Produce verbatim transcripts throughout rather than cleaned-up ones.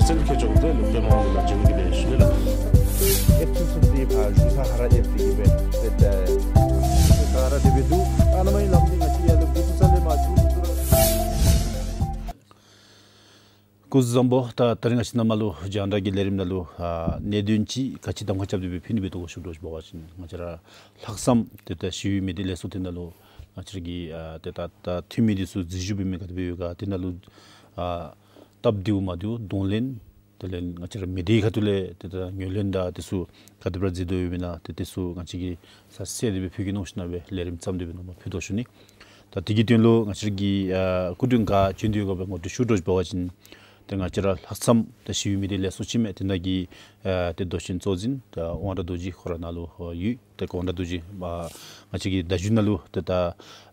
སེམས་ཁྱེད་ཅོག་དེ་ལུ་ཀེ་མོང་ལུ་ལ་ཇུ་གི་དེ་ཤུ་ལེ་ལ། ཨེབ་ཚུ་ཚུ་དེ་ཕར་ཞུ་ས་ཧ་ར་ཨེབ་དེ་གི་བེ་དེ་ད་ཧ་ར་དེ་བེ་དུ་ཨ་ན་མ་ཡི་ལམ་དེ་ང་ཅི་ཡ་ལུ་གི་ཚུ་ས་ལེ་མ་ཚུ་ཚུ་ར། སྐུ་གཟུགས་བཟང་པོ། ད་ད་རིས་ང་བཅས་ནང་མ་ལུ་རྒྱང་བསྒྲགས་ཀྱི་ལས་རིམ་ནང་ལུ་ཨ་གནད་དོན་ཅིག་ག་ཅི་གདམ་ཁ་རྐྱབ་སྟེ་སྦེ་ཕུལ་ནི་སྦེ་འདུག་གོ་ཞུ་དོ་ཞུ་བ་ཅིན་ང་བཅས་ར་ལྷག་བསམ་དེ་ད་ཞི་བའི་མི་སྡེ་ལས་ཚོགས་དེ་ནང་ལུ་ང་བཅས་ར་གི་ཨ་དེ་ད་ད་འཐུས་མི་དེ་ཚུ་འཛུལ་ཞུགས་འབད་མི་ག་དེ་སྦེ་ཡོད་ག། དེ་ནང་ལུ་ཨ་སྟབས་བདེཝ་མ་བདེཝ་གདོང་ལེན། དེ་ལས་ང་བཅས་ར་མི་སྡེའི་ཁ་ཐུག་ལས་དེ་ད་ངོས་ལེན་དང་དེ་ཚུ་ག་དེ་སྦེ་ར་མཛད་དོ་ཡོདཔ་ཨིན་ན་དེ་དེ་ཚུ་ང་བཅས་ཀྱིས་ས་གསལ་དེ་སྦེ་ཕུལ་གེ་མནོ་ཞིནམ་སྦེ་ལས་རིམ་བརྩམས་ཏེ་སྦེ་ནཱ་མར་ཕུལ་དོ་ཞུ་ནི། ད་དེ་གི་དོན་ལུ་ང་བཅས་ཀྱི་ཨ་སྐུ་མགྲོན་ག་བྱོན་ཏེ་ཡོད་ག་སྦེ་ངོ་སྤྲོད་ཞུ་དོ་ཞུ་བ་ཅིན་དེ་ང་བཅས་ར་ལྷག་བསམ་དེ་ཞི་བའི་མི་སྡེ་ལས་ཚོགས་ཅིག་མས། དེ་ནང་གི་ཨ་དེ་མདོ་ཆེན་གཙོ་འཛིན་དེ་དབང་གྲགས་རྡོ་རྗེ་ཁོ་ར་ནཱ་ལུ་ཡོད། དེ་དབང་གྲགས་རྡོ་རྗེ་ཨ་ང་བཅས་ཀྱི་བརྡ་བརྒྱུད་ནང་ལུ་དེ་ད་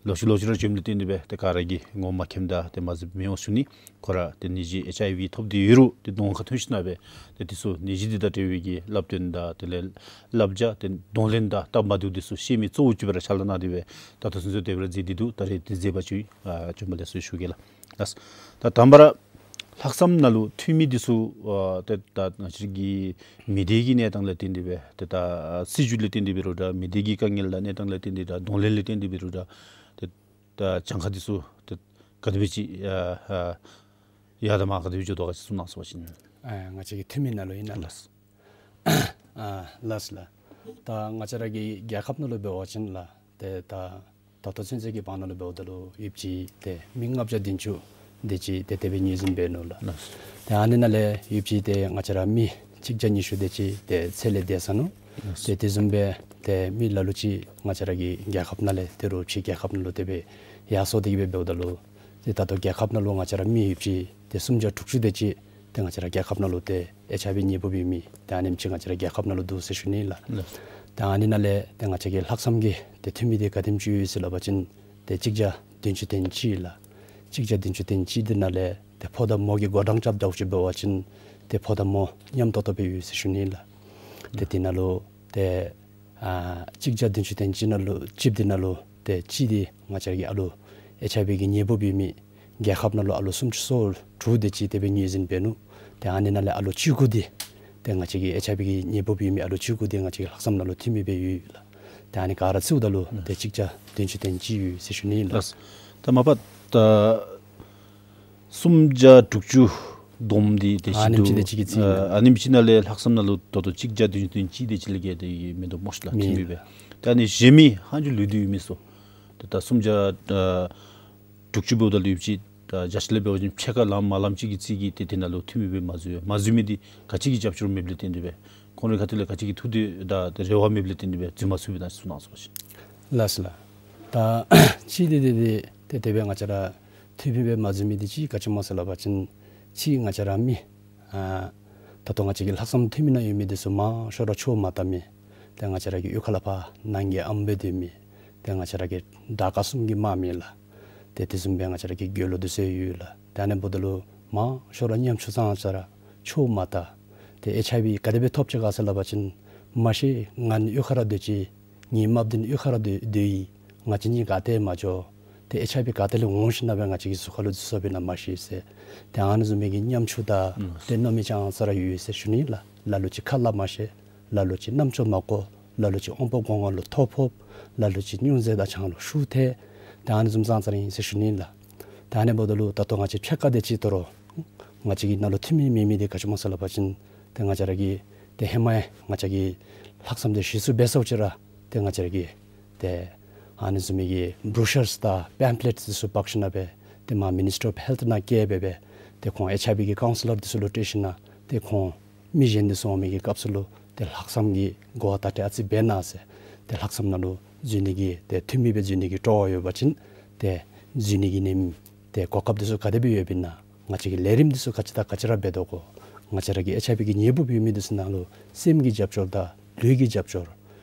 ལོག་ཅི་ལོག་ཅི་ར་བྱོནམ་ལས་བརྟེན་ཏེ་སྦེ་དེ་ག་ར་གིས་ངོ་མ་མཁྱེནམ་དང་དེ་མ་གཟིགསཔ་མི་འོང་ཞུ་ནི། ཁོ་ར་དེ་ནད་གཞི་ཨེཆ་ཨའི་ཝི་ཐོབ་སྟེ་ཡོད་རུང་དེ་གདོང་ཁར་ཐོན་ཞིནམ་སྦེ་དེ་དེ་ཚུ་ནད་གཞི་དེ་དང་འབྲེལ་བའི་གི་བསླབ་སྟོན་དང་དེ་ལས་བསླབ་བྱ་དེ་གདོང་ལེན་དང་སྟབས་མ་བདེཝ་དེ་ཚུ་ཤེས་མི་གཙོ་བོ་ཅིག་སྦེ་ར་ཕྱག་ལཱ་གནང་སྟེ་སྦེ་ད་ལྟོ་ཚུན་ཚོད་དེ་སྦེ་ར་མཛད་དེ་འདུག། ད་རེས་དེ་མཛད་པ་ཅིན་ཨ་བྱོན་པ་ལེགས་སོ་ཞུ་གེ་ལགས། ལགས། ད་དང་པ་ར་ལྷག་བསམ་ནང་ལུ་འཐུས་མི་དེ་ཚུ་ཨ་དེ་ད་ང་བཅས་ཀྱི་མི་སྡེ་གི་གནས་སྟངས་ལས་བརྟེན་ཏེ་སྦེ་དེ་ད་སྲིད་བྱུས་ལས་བརྟེན་ཏེ་འབད་རུང་འདྲ་མི་སྡེ་གི་དཀའ་ངལ་དང་གནས་སྟངས་ལས་བརྟེན་ཏེ་འདྲ་གདོང་ལེན་ལས་བརྟེན་ཏེ་འབད་རུང་འདྲ་དེ་ད་གྱངས་ཁ་དེ་ཚུ་དེ་ག་དེ་སྦེ་ཅིག་ཨ་ཨ་ཡར་དང་མར་ག་དེ་སྦེ་འགྱོ་དོ་ག་ཅིག་གསུང་གནང་ཟེར་བ་ཅིན། ཨ་ང་བཅས་ཀྱི་འཐུས་མི་ནང་ལུ་ཨིན་ན་ལགས། ལགས། ཨ་ལགས་ལགས། ད་ང་བཅས་ར་གི་རྒྱལ་ཁབ་ནང་ལུ་འབད་བ་ཅིན་ལགས་དེ་ད་ད་ལྟོ་ཚུན་ཚོད་ཀྱི་བར་ན་ལུ་འབདཝ་ད་ལུ་ཡོདཔ་ཅིག་དེ་མི་ལྔ་བརྒྱ་བདུན་ཅུ་དེ་ཅིག་དེ་དེ་སྦེ་ངོས་འཛིན་འབད་ནུག་ལགས། ལགས། དེ་ཨ་ནི་ནང་ལས་ཡོདཔ་ཅིག་དེ་ང་བཅས་ར་མི་གཅིག་བརྒྱ་ཉི་ཤུ་དེ་ཅིག་དེ་ཚེ་ལས་འདས་སོ་ནུག། ལགས། དེ་དེ་བཟུམ་སྦེ་དེ་མི་ལ་ལུ་ཅིག་ང་བཅས་ར་གི་རྒྱལ་ཁབ་ནང་ལས་དེ་རུང་ཕྱི་རྒྱལ་ཁབ་ནང་ལུ་དེ་སྦེ་ཡར་སོང་སྟེ་གི་སྦེ་འབདཝ་ད་ལུ་དེ་ད་ལྟོ་རྒྱལ་ཁབ་ནང་ལུ་ང་བཅས་ར་མི་ཡོདཔ་ཅིག་དེ་སུམ་བརྒྱ་དྲུག་ཅུ་དེ་ཅིག་དེ་ང་བཅས་ར་རྒྱལ་ཁབ་ནང་ལུ་དེ་ཨེཆ་ཨའི་ཝི་ནད་འབུབ་ཡོད་མི་དེ་ཨ་ནེམ་ཅིག་ང་བཅས་ར་རྒྱལ་ཁབ་ནང་ལུ་འདུག་ཟེར་ཞུ་ནི་ལགས། ལགས། དེ་ཨ་ནི་ནང་ལས་དེ་ང་བཅས་ཀྱི་ལྷག་བསམ་གྱི་དེ་འཐུས་མི་དེ་ག་དེམ་ཅིག་ཡོད་ཟེར་སླབ་པ་ཅིན་དེ་གཅིག་བརྒྱ་བདུན་ཅུ་དོན་གཅིག་ལགས། གཅིག་བརྒྱ་བདུན་ཅུ་དོན་གཅིག་དེ་ནང་ལས་དེ་ཕོ་དང་མོ་གི་བགོ་གྲངས་རྐྱབ་ད་ཅིག་འབད་བ་ཅིན་དེ་ཕོ་དང་མོ་མཉམ་ཏོག་ཏོ་སྦེ་ཡོད་ཟེར་ཞུ་ནི་ལགས། དེ་དེ་ནང་ལུ་དེ་ཨ་གཅིག་བརྒྱ་བདུན་ཅུ་དོན་གཅིག་ནང་ལུ་གཅིག་དེ་ནང་ལུ་དེ་གཅིག་དེ་ང་བཅས་ཀྱི་ཨ་ལུ་ཨེཆ་ཨའི་ཝི་གི་ནད་འབུབ་ཡོད་མི་རྒྱལ་ཁབ་ནང་ལུ་ཨ་ལུ་སུམ་ཅུ་སོ་དྲུག་དེ་ཅིག་དེ་སྦེ་ངོས་འཛིན་འབད་ནུག། དེ་ཨ་ནི་ནང་ལས་ཨ་ལུ་བཅུ་དགུ་དེ་དེ་ང་བཅས་ཀྱི་ཨེཆ་ཨའི་ཝི་གི་ནད་འབུབ་ཡོད་མི་ཨ་ལུ་བཅུ་དགུ་དེ་ང་བཅས་ཀྱི་ལྷག་བསམ་ནང་ལུ་འཐུས་མི་སྦེ་ཡོད་ལགས། དེ་ཨ་ནི་ག་ར་རྩིསཝ་ད་ལུ་དེ་གཅིག་བརྒྱ་བདུན་ཅུ་དོན་གཅིག་ཡོད་ཟེར་ཞུ་ནི་ལགས། ལགས། ད་མ་པ་ད་སུམ་བརྒྱ་དྲུག་ཅུ་བསྡོམས་ཏེ་དེ་ཨ་ཅིག་ནེམ་ཅིག་འདུག། དེ་ཅིག་གི་རྩིས་ཨ་ཨ་ནེམ་ཅིག་ནང་ལས་ལྷག་བསམ་ནང་ལུ་ད་ལྟོ་གཅིག་བརྒྱ་བདུན་ཅུ་དོན་གཅིག་དེ་ཅིག་ལས་བརྒལ་ཏེ་མིན་འདུག་སྨོ་ཤི་ལགས། མེད། འཐུས་མི་སྦེ། ད་ཨ་ནི་གཞན་མི་ཧང་ཅུ་ལུས་ཏེ་ཡོད་མི་ཚུ་དེ་ད་སུམ་བརྒྱ་ཨ་དྲུག་ཅུ་འབདཝ་ད་ལུ་ཡོདཔ་ཅིག་ད་བརྒྱ་ཆ་ལས་འབད་བ་ཅིན་ཕྱེད་ཀ་ལངམ་མ་ལངམ་ཅིག་གི་རྩིས་ཀྱིས་དེ་དེ་ནང་ལུ་འཐུས་མི་སྦེ་མ་འཛུལ་ཡོད། མ་འཛུལ་མི་འདི་ག་ཅི་གི་རྒྱབ་སྐྱོར་མེདཔ་ལས་བརྟེན་ཏེ་སྦེ་ཁོང་རའི་ཁ་ཐུག་ལས་ག་ཅི་གི་ཐུགས་འདོད་དང་རེ་བ་མེདཔ་ལས་བརྟེན་ཏེ་སྦེ་འཛུལ་མ་ཚུགསཔ་ཨིན་ན་གསུང་གནང་ཟེར་བ་ཅིན། ལགས་སོ་ལགས། ད་གཅིག་དེ་དེ་དེ་དེ་དེ་སྦེ་ང་བཅས་ར་འཐུས་མི་སྦེ་མ་འཛུལ་མི་འདི་གཅིག་ག་ཅི་སྨོ་ཟེར་སླབ་པ་ཅིན་གཅིག་ང་བཅས་ར་མི་ཨ་ད་ལྟོ་ང་བཅས་ཀྱི་ལྷག་བསམ་འཐུས་མི་ནང་ཡོད་མི་འདི་ཚུ་མང་ཤོས་ར་ཆོས་མ་དར་མི་དེ་ང་བཅས་ར་གི་གཡུས་ཁ་ལས་ཕར་ནང་གི་ཨམ་སྦེ་སྡོད་མི་དེ་ང་བཅས་ར་གི་དྲག་ཁག་གསུམ་གྱི་དམག་མི་ལགས། དེ་དེ་བཟུམ་སྦེ་ང་བཅས་ར་གི་དགེ་སློང་འདི་ཚུ་ཡོད་ལགས། དེ་ཨ་ནི་འབདཝ་ད་ལུ་མང་ཤོས་ར་ཉམ་ཆུང་ཙང་ཙ་ར་ཆོས་མ་དར། དེ་ཨེཆ་ཨའི་ཝི་ག་དེ་སྦེ་ཐོབ་ཅི་ག་ཟེར་སླབ་པ་ཅིན་མ་ཤེས། ང་ནི་གཡུས་ཁར་ར་སྡོད་ཅི། ངེའི་རྨགཔ་འདི་ནི་གཡུས་ཁར་ར་སྡོད་སྡོད་ཡི། ང་བཅས་གཉིས་ག་ཏེ་མ་འགྱོ། དེ་ཨེཆ་ཨའི་ཝི་ག་ཏེ་ལས་འོང་ཞིནམ་སྦེ་ང་བཅས་ཀྱི་གཟུགས་ཁར་ལུ་འཛུལ་སོཔ་ཨིན་ན་མ་ཤེས་ཟེར། དེ་ཨ་ནི་བཟུམ་མའི་གི་ཉམ་ཆུང་དང་ཨུམ་དེ་མནོ་མི་ཙང་ཙ་ར་ཡོད་ཟེར་ཞུ་ནི་ལགས། ལ་ལུ་ཅིག་ཁ་སླབ་མ་ཤེས། ལ་ལུ་ཅིག་རྣམ་ཅོ་མ་གོ། ལ་ལུ་ཅིག་དབང་པོ་སྒོ་ལྔ་ལུ་ཐོ་ཕོགཔ། ལ་ལུ་ཅིག་སྨྱོ་རྫས་དང་ཆང་ལུ་ཤུགས་ཐལ། དེ་ཨ་ནི་བཟུམ་ཙང་ཙ་ར་ཨིན་ཟེར་ཞུ་ནི་ལགས། དེ་ཨ་ནི་འབདཝ་ད་ལུ་ད་ལྟོ་ང་བཅས་ཕྱེད་ཀ་དེ་ཅིག་ད་རུང་ང་བཅས་ཀྱི་ནང་ལུ་འཐུས་མི་མེད་མི་འདི་ག་ཅི་སྨོ་ཟེར་སླབ་པ་ཅིན་དེ་ང་བཅས་ར་གི་དེ་ཧེ་མ་ཡང་ང་བཅས་ཀྱི་ལྷག་བསམ་དེ་གཞི་བཙུགས་འབད་ཚརཝ་ཅིག་ར་དེ་ང་བཅས་ར་གི་དེ་ཨ་ནི་བཟུམ་མའི་གི་བྲོ་ཤརསི་དང་པེམ་ཕ་ལེཊསི་འདི་ཚུ་འབག་ཞིནམ་སྦེ་དེ་མར་མི་ནིསི་ཊི་ཨོཕ་ཧེལཐ་ནང་བསྐྱལ་སྦེ་སྦེ་དེ་ཁོང་ཨེཆ་ཨའི་ཝི་གི་ཀའུན་སི་ལར་འདི་ཚུ་ལུ་སྤྲོད་ཞིནམ་དེ་ཁོང་མི་གཞན་འདི་ཚུ་འོང་མི་གི་སྐབས་སུ་ལུ་དེ་ལྷག་བསམ་གྱི་གོ་བ་བརྡ་སྤྲོད་ཨ་ཙི་འབད་གནང་ཟེར། དེ་ལྷག་བསམ་ནང་ལུ་འཛུལ་ནི་གི་དེ་འཐུས་མི་སྦེ་འཛུལ་ནི་གི་སྤྲོ་བ་ཡོད་པ་ཅིན་དེ་འཛུལ་ནི་གི་ནི་དེ་གོ་སྐབས་འདི་ཚུ་ག་དེ་སྦེ་ཡོདཔ་ཨིན་ན། ང་བཅས་ཀྱི་ལས་རིམ་འདི་ཚུ་ག་ཅི་དང་ག་ཅི་ར་འབད་དོ་གོ། ང་བཅས་ར་གི་ཨེཆ་ཨའི་ཝི་གི་ནད་འབུབ་ཡོད་མི་འདི་ཚུ་ནང་ལུ་སེམས་ཀྱི་རྒྱབ་སྐྱོར་དང་ལུས་ཀྱི་རྒྱབ་སྐྱོར།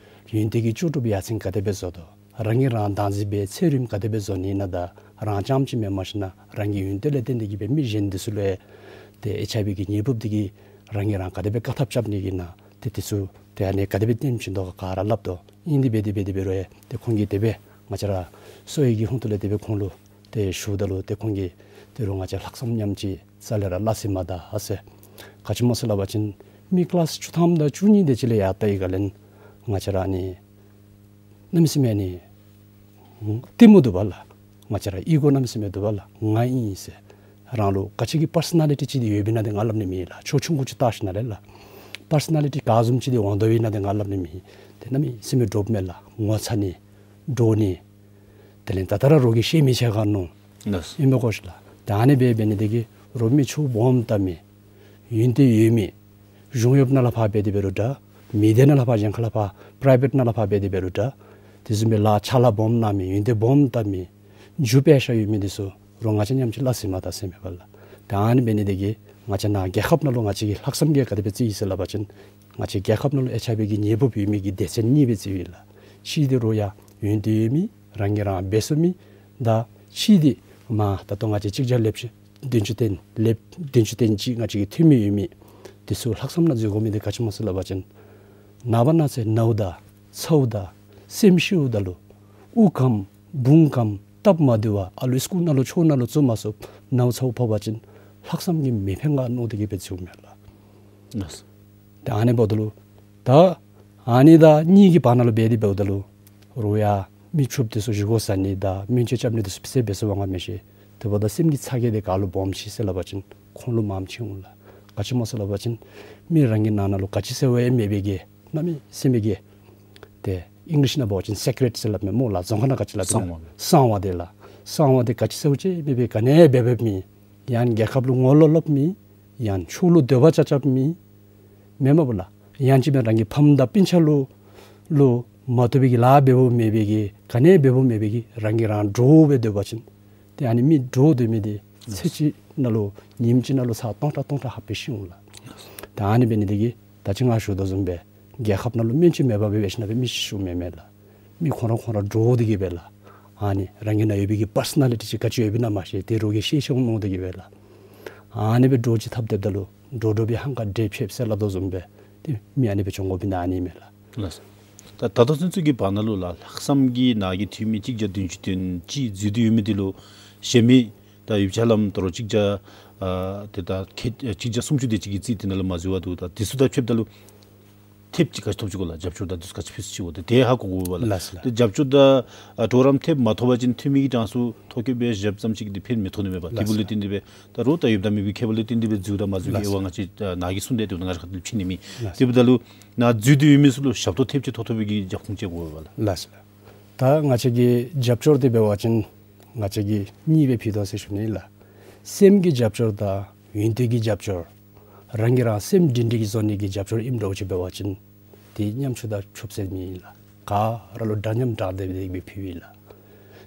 ཡོན་ཏན་གྱི་ལྕོགས་གྲུབ་ཡར་སེང་ག་དེ་སྦེ་བཟོ་དོ། རང་གིས་རང་བདག་འཛིན་འབད་ཚེ་རིངམ་ག་དེ་སྦེ་བཟོ་ནི་ཨིན་ན་དང་རང་རྐྱངམ་ཅིག་མེན་པར་ཞིནམ་རང་གི་ཡོན་ཏན་ལས་བརྟེན་ཏེ་གིས་སྦེ་མི་གཞན་འདི་ཚུ་ལུ་ཡང་དེ་ཨེཆ་ཨའི་ཝི་གི་ནད་འབུབ་འདི་གིས་རང་གིས་རང་ག་དེ་སྦེ་བཀག་ཐབས་རྐྱབ་ནི་ཨིན་ན་དེ་འདི་ཚུ་དེ་ཨ་ནི་ག་དེ་སྦེ་སྟོན་བྱིན་དོ་ག་ག་ར་སླབ་དོ། ཨིན་དེ་སྦེ་དེ་སྦེ་དེ་སྦེ་རུང་ཡང་དེ་ཁོང་གིས་དེ་སྦེ་ང་བཅས་ར་གསོ་བའི་གི་ཧོང་ཏོ་ལས་དེ་སྦེ་ཁོང་ལུ་དེ་ཞུཝ་ད་ལུ་དེ་ཁོང་གིས་དེ་རུང་ང་བཅས་ལྷག་བསམ་མཉམ་ཅིག་རྩ་ལས་ར་སླ་ས་མ་ད་ཨ་ཟེར། ག་ཅི་སྨོ་ཟེར་སླབ་པ་ཅིན་མི་ཀི་ལཱསི་བཅུ་ཐམ་དང་བཅུ་གཉིས་དེ་ཅིག་ལས་ཡར་བལྟ་ཡི་ག་ལན་ང་བཅས་ར་ནི་གནམ་མེད་ས་མེད་ནི་གཏི་མུག་འདུག་པ་ལགས། ང་བཅས་ར་ཨི་གོ་གནམ་མེད་ས་མེད་འདུག་པ་ལགས། ང་ཨིན་ཟེར་རང་ལུ་ག་ཅི་གི་པར་སོ་ན་ལི་ཊི་ཅིག་དེ་ཡོདཔ་ཨིན་ན་དེ་ང་སླབ་ནི་མེད་ལགས། ཆོས་ཆུང་ཀུ་ཅིག་བལྟ་ཞིནམ་ལས་ལགས། པར་སོ་ན་ལི་ཊི་ག་བཟུམ་ཅིག་དེ་འོང་དོ་ཨིན་ན་དེ་ང་སླབ་ནི་མེད། དེ་གནམ་མེད་ས་མེད་འདྲོགཔ་མས་ལགས། ངོ་ཚ་ནི་འདྲོག་ནི། དེ་ལས་ད་ལྟོ་ར་རོགས་ཀྱིས་ཤེས་མི་ཆེ་ག་མནོ། ལགས། ཨིན་པས་གོ་ཤིག་ལགས། ད་ཨ་ནི་སྦེ་འབད་ནི་དེ་གིས་རོགས་མི་ཆོས་སྦོམ་བལྟ་མི་ཡོན་ཏན་ཡོད་མི་གཞུང་གཡོགཔ་ནང་ལས་ཕར་འབད་དེ་འབད་རུང་འདྲ། མི་སྡེ་ནང་ལས་ཕར་གཞན་ཁ་ལས་ཕར་པ་རའི་བེཊ་ནང་ལས་ཕར་འབད་དེ་འབད་རུང་འདྲ། དེ་བཟུམ་སྦེ་ལཱ་ཕྱག་ལཱ་སྦོམ་གནང་མི་ཡོན་ཏན་སྦོམ་བལྟ་མི་རྒྱུ་པེ་ཤ་ཡོད་མི་དེ་ཚུ་རོགས་ང་བཅས་མཉམ་ཅིག་སླ་བསྲེ་མ་བལྟ་ཟེར་མས་པ་ལགས། ད་ཨ་ནི་འབད་ནི་དེ་གིས་ང་བཅས་ནཱ་རྒྱལ་ཁབ་ནང་ལུ་ང་བཅས་ཀྱི་ལྷག་བསམ་གྱིས་ག་དེ་སྦེ་བརྩི་ཡི་ཟེར་སླབ་པ་ཅིན་ང་བཅས་རྒྱལ་ཁབ་ནང་ལུ་ཨེཆ་ཨའི་ཝི་གི་ནད་འབུཔ་ཡོད་མི་གི་སྡེ་ཚན་གཉིས་སྦེ་བརྩི་ཡི་ལགས། གཅིག་དེ་རོགས་ཡང་ཡོན་ཏན་ཡོད་མི་རང་གིས་རང་འབད་ཚུགས་མི་དང་གཅིག་དེ་མ་ད་ལྟོ་ང་བཅས་གཅིག་བརྒྱ་ལེབ་བདུན་ཅུ་དོན་ལེབ་བདུན་ཅུ་དོན་གཅིག་ང་བཅས་ཀྱི་འཐུས་མི་ཡོད་མི་དེ་ཚུ་ལྷག་བསམ་ནང་འཛུལ་དགོ་མི་དེ་ག་ཅི་སྨོ་ཟེར་སླབ་པ་ཅིན་ནངས་པ་གནངས་ཚེ་ནཝ་ད་ཚཝ་ད་སེམས་ཤིཝ་ད་ལུ་དབུགས་སྐམ་བུང་སྐམ་སྟབས་མ་བདེ་བར་ཨ་ལུ་སི་ཀུལ་ནང་ལུ་ཆོས་ནང་ལུ་བཙུགས་མ་ཚུགས་ནཝ་ཚཝ་ཕོག་པ་ཅིན་ལྷག་བསམ་གྱིས་མི་ཕན་ག་མནོ་སྟེ་གི་སྦེ་འཛུལཝ་མས་ལགས། ལགས། ད་ཨ་ནི་འབདཝ་ད་ལུ་ད་ཨ་ནི་དང་གཉིས་ཀྱི་བར་ན་ལུ་འབད་དེ་འབདཝ་ད་ལུ་རོགས་ཡང་མི་ཕྱུགཔོ་དེ་ཚུ་བཞེས་སྒོ་བཟའ་ནི་དང་སྨན་བཅོས་རྐྱབ་ནི་དེ་ཚུ་ཕྱི་སེལ་འབད་སོང་བ་ང་མི་ཤེས། དེ་འབདཝ་ད་སེམས་ཀྱི་ཚ་གྱང་དེ་ག་ལུ་སྦོམ་ཅི་ཟེར་སླབ་པ་ཅིན་ཁོང་ལུ་མངམ་ཅིག་འོང་ལགས། ག་ཅི་སྨོ་ཟེར་སླབ་པ་ཅིན་མི་རང་གི་ནང་ན་ལུ་ག་ཅི་ཟེར་བ་ཡང་མེད་པའི་གི་གནམ་མེད་ས་མེད་ཀྱི་དེ་ཨིང་ལིཤ་ནང་འབད་བ་ཅིན་སི་ཀི་རེཊ་ཟེར་སླབ་མས་སྨོ་ལགས། རྫོང་ཁ་ནང་ག་ཅི་སླབ་ཨིན་ན་གསང་བ། གསང་བ་དེ་ལགས། གསང་བ་དེ་ག་ཅི་ཟེར་བ་ཅིན་མེད་པའི་ག་ནི་འབད་འབདཝ་མེད། ཡང་རྒྱལ་ཁབ་ལུ་ངོ་ལོག་ལོགཔ་མེད། ཡང་ཆོས་ལུ་འདོད་པ་རྐྱབ་རྐྱབ་མི་མེན་མས་པ་ལགས། ཡང་ཅིན་མེན་རང་གི་ཕམ་དང་སྤུན་ཆ་ལུ་ལུ་མ་བཏུབ་པའི་གི་ལཱ་འབདཝ་མེད་པའི་གི་ག་ནི་འབདཝ་མེད་པའི་གི་རང་གིས་རང་འདྲོག་སྦེ་སྡོད་པ་ཅིན་དེ་ཨ་ནི་མི་འདྲོག་སྡོད་མི་དེ་ཚེ་གཅིག་ནང་ལུ་ཉིནམ་གཅིག་ནང་ལུ་ཚར་སྟོང་ཕྲག་སྟོང་ཕྲག་ལྷགཔ་སྦེ་ཤི་འོང་ལགས། ད་ཨ་ནི་འབད་ནི་དེ་གིས་ད་ཅི་ང་ཞུ་དོ་བཟུམ་སྦེ་རྒྱལ་ཁབ་ནང་ལུ་སྨན་བཅོས་མེད་པར་སྦེ་འབད་ཞིན་ན་སྦེ་མི་ཤི་ཤིཝ་མེན་མས་ལགས། མི་ཁོང་ར་ཁོང་ར་འདྲོག་སྟེ་གི་སྦེ་ལགས། ཨ་ནི་རང་གི་ནང་ཡོད་པའི་གི་པར་སོ་ན་ལི་ཊི་ཅིག་ག་ཅི་ཡོདཔ་ཨིན་ན་མ་ཤེས། དེ་རོགས་ཀྱིས་ཤེས་ཤེས་འོང་མནོ་སྟེ་གི་སྦེ་ལགས། ཨ་ནི་སྦེ་འདྲོག་ཅིག་འཐབ་སྡོདཔ་ད་ལུ་འདྲོག་འདྲོག་པའི་ཧང་ག་འདྲེ་ཕྱེཝ་ཟེར་སླབ་དོ་བཟུམ་སྦེ་ཏེ་མི་ཨ་ནི་སྦེ་བྱུང་དགོཔ་ཨིན་ན་ཨ་ནི་མས་ལགས། ལགས་སོ། ད་ད་ལྟོ་ཚུན་ཚོད་ཀྱི་བར་ན་ལུ་ལགས་ལྷག་བསམ་གྱིས་ནཱ་གི་འཐུས་མི་གཅིག་བརྒྱ་བདུན་ཅུ་དོན་གཅིག་འཛུལ་ཏེ་ཡོད་མི་དེ་ལུ་གཞན་མི་ད་ཡོདཔ་ཆ་ལམ་དོ་རུང་གཅིག་བརྒྱ་ཨ་དེ་ད་ཁལ་གཅིག་བརྒྱ་སུམ་ཅུ་དེ་ཅིག་གི་རྩིས་དེ་ནང་ལུ་མ་འཛུལ་བར་འདུག། ད་དེ་ཚུ་དང་ཕྱདཔ་ད་ལུ་ཐེབས་ཅིག་ག་ཅི་ཐོབ་ཅི་གོ་ལགས། རྒྱབ་སྐྱོར་དང་དེ་ཚུ་ག་ཅི་ཕུལ་ཅི་གོ། ཏེ་དེ་ཧ་གོ་དགོ་པས་ལགས། ལགས་སོ་ལགས། ཏེ་རྒྱབ་སྐྱོར་དང་ཨ་གྲོགས་རམ་ཐེབས་མ་ཐོབ་པ་ཅིན་འཐུས་མི་གི་གྲངས་སུ་ཐོ་བཀོད་འབད་བཞགཔ་ཙམ་ཅིག་གིས་ཏེ་ཕན་མི་ཐོགས་ནི་མས་པ། ལགས་སོ། དེ་འབདཝ་ལས་བརྟེན་ཏེ་སྦེ་ད་རོགས་ད་ཡོདཔ་དང་མེད་པའི་ཁྱད་པར་ལས་བརྟེན་ཏེ་སྦེ་འཛུལཝ་དང་མ་འཛུལ་གྱི་ལགས་སོ། དབྱེ་བ་ང་བཅས་ཨ་ནཱ་གི་གསུང་སྟེ་དེ་ནང་ང་བཅས་ཁ་ཐུག་ཕྱེ་ནི་མེད། ལགས་སོ། དེ་འབདཝ་ད་ལུ་ནཱ་འཛུལ་ཏེ་ཡོད་མི་ཚུ་ལུ་ཞབས་ཏོག་ཐེབས་ཅིག་ཐོབ་ཐོབ་པའི་གི་རྒྱབ་ཁུངས་ཅིག་དགོ་པས་ལགས། ལགས་སོ། ད་ང་བཅས་ཀྱི་རྒྱབ་སྐྱོར་དེ་འབད་བ་ཅིན་ང་བཅས་ཀྱིས་གཉིས་སྦེ་ཕུལ་དོ་ཟེར་ཞུ་ནི་ལགས། སེམས་ཀྱི་རྒྱབ་སྐྱོར་དང་ཡོན་ཏན་གྱི་རྒྱབ་སྐྱོར། རང་གིས་རང་སེམས་སྒྲིང་སྒྲིང་བཟོ་ནི་གི་རྒྱབ་སྐྱོར་ཨིནམ་འདྲཝ་ཅིག་འབད་བ་ཅིན་དེ་ཉམ་ཆུང་དང་ཕྱུགཔོ་ཟེར་མེད་ལགས། ག་ར་ལུ་འདྲ་མཉམ་དྲག་སྟེ་སྦེ་ཕུལ་ཡི་ལགས།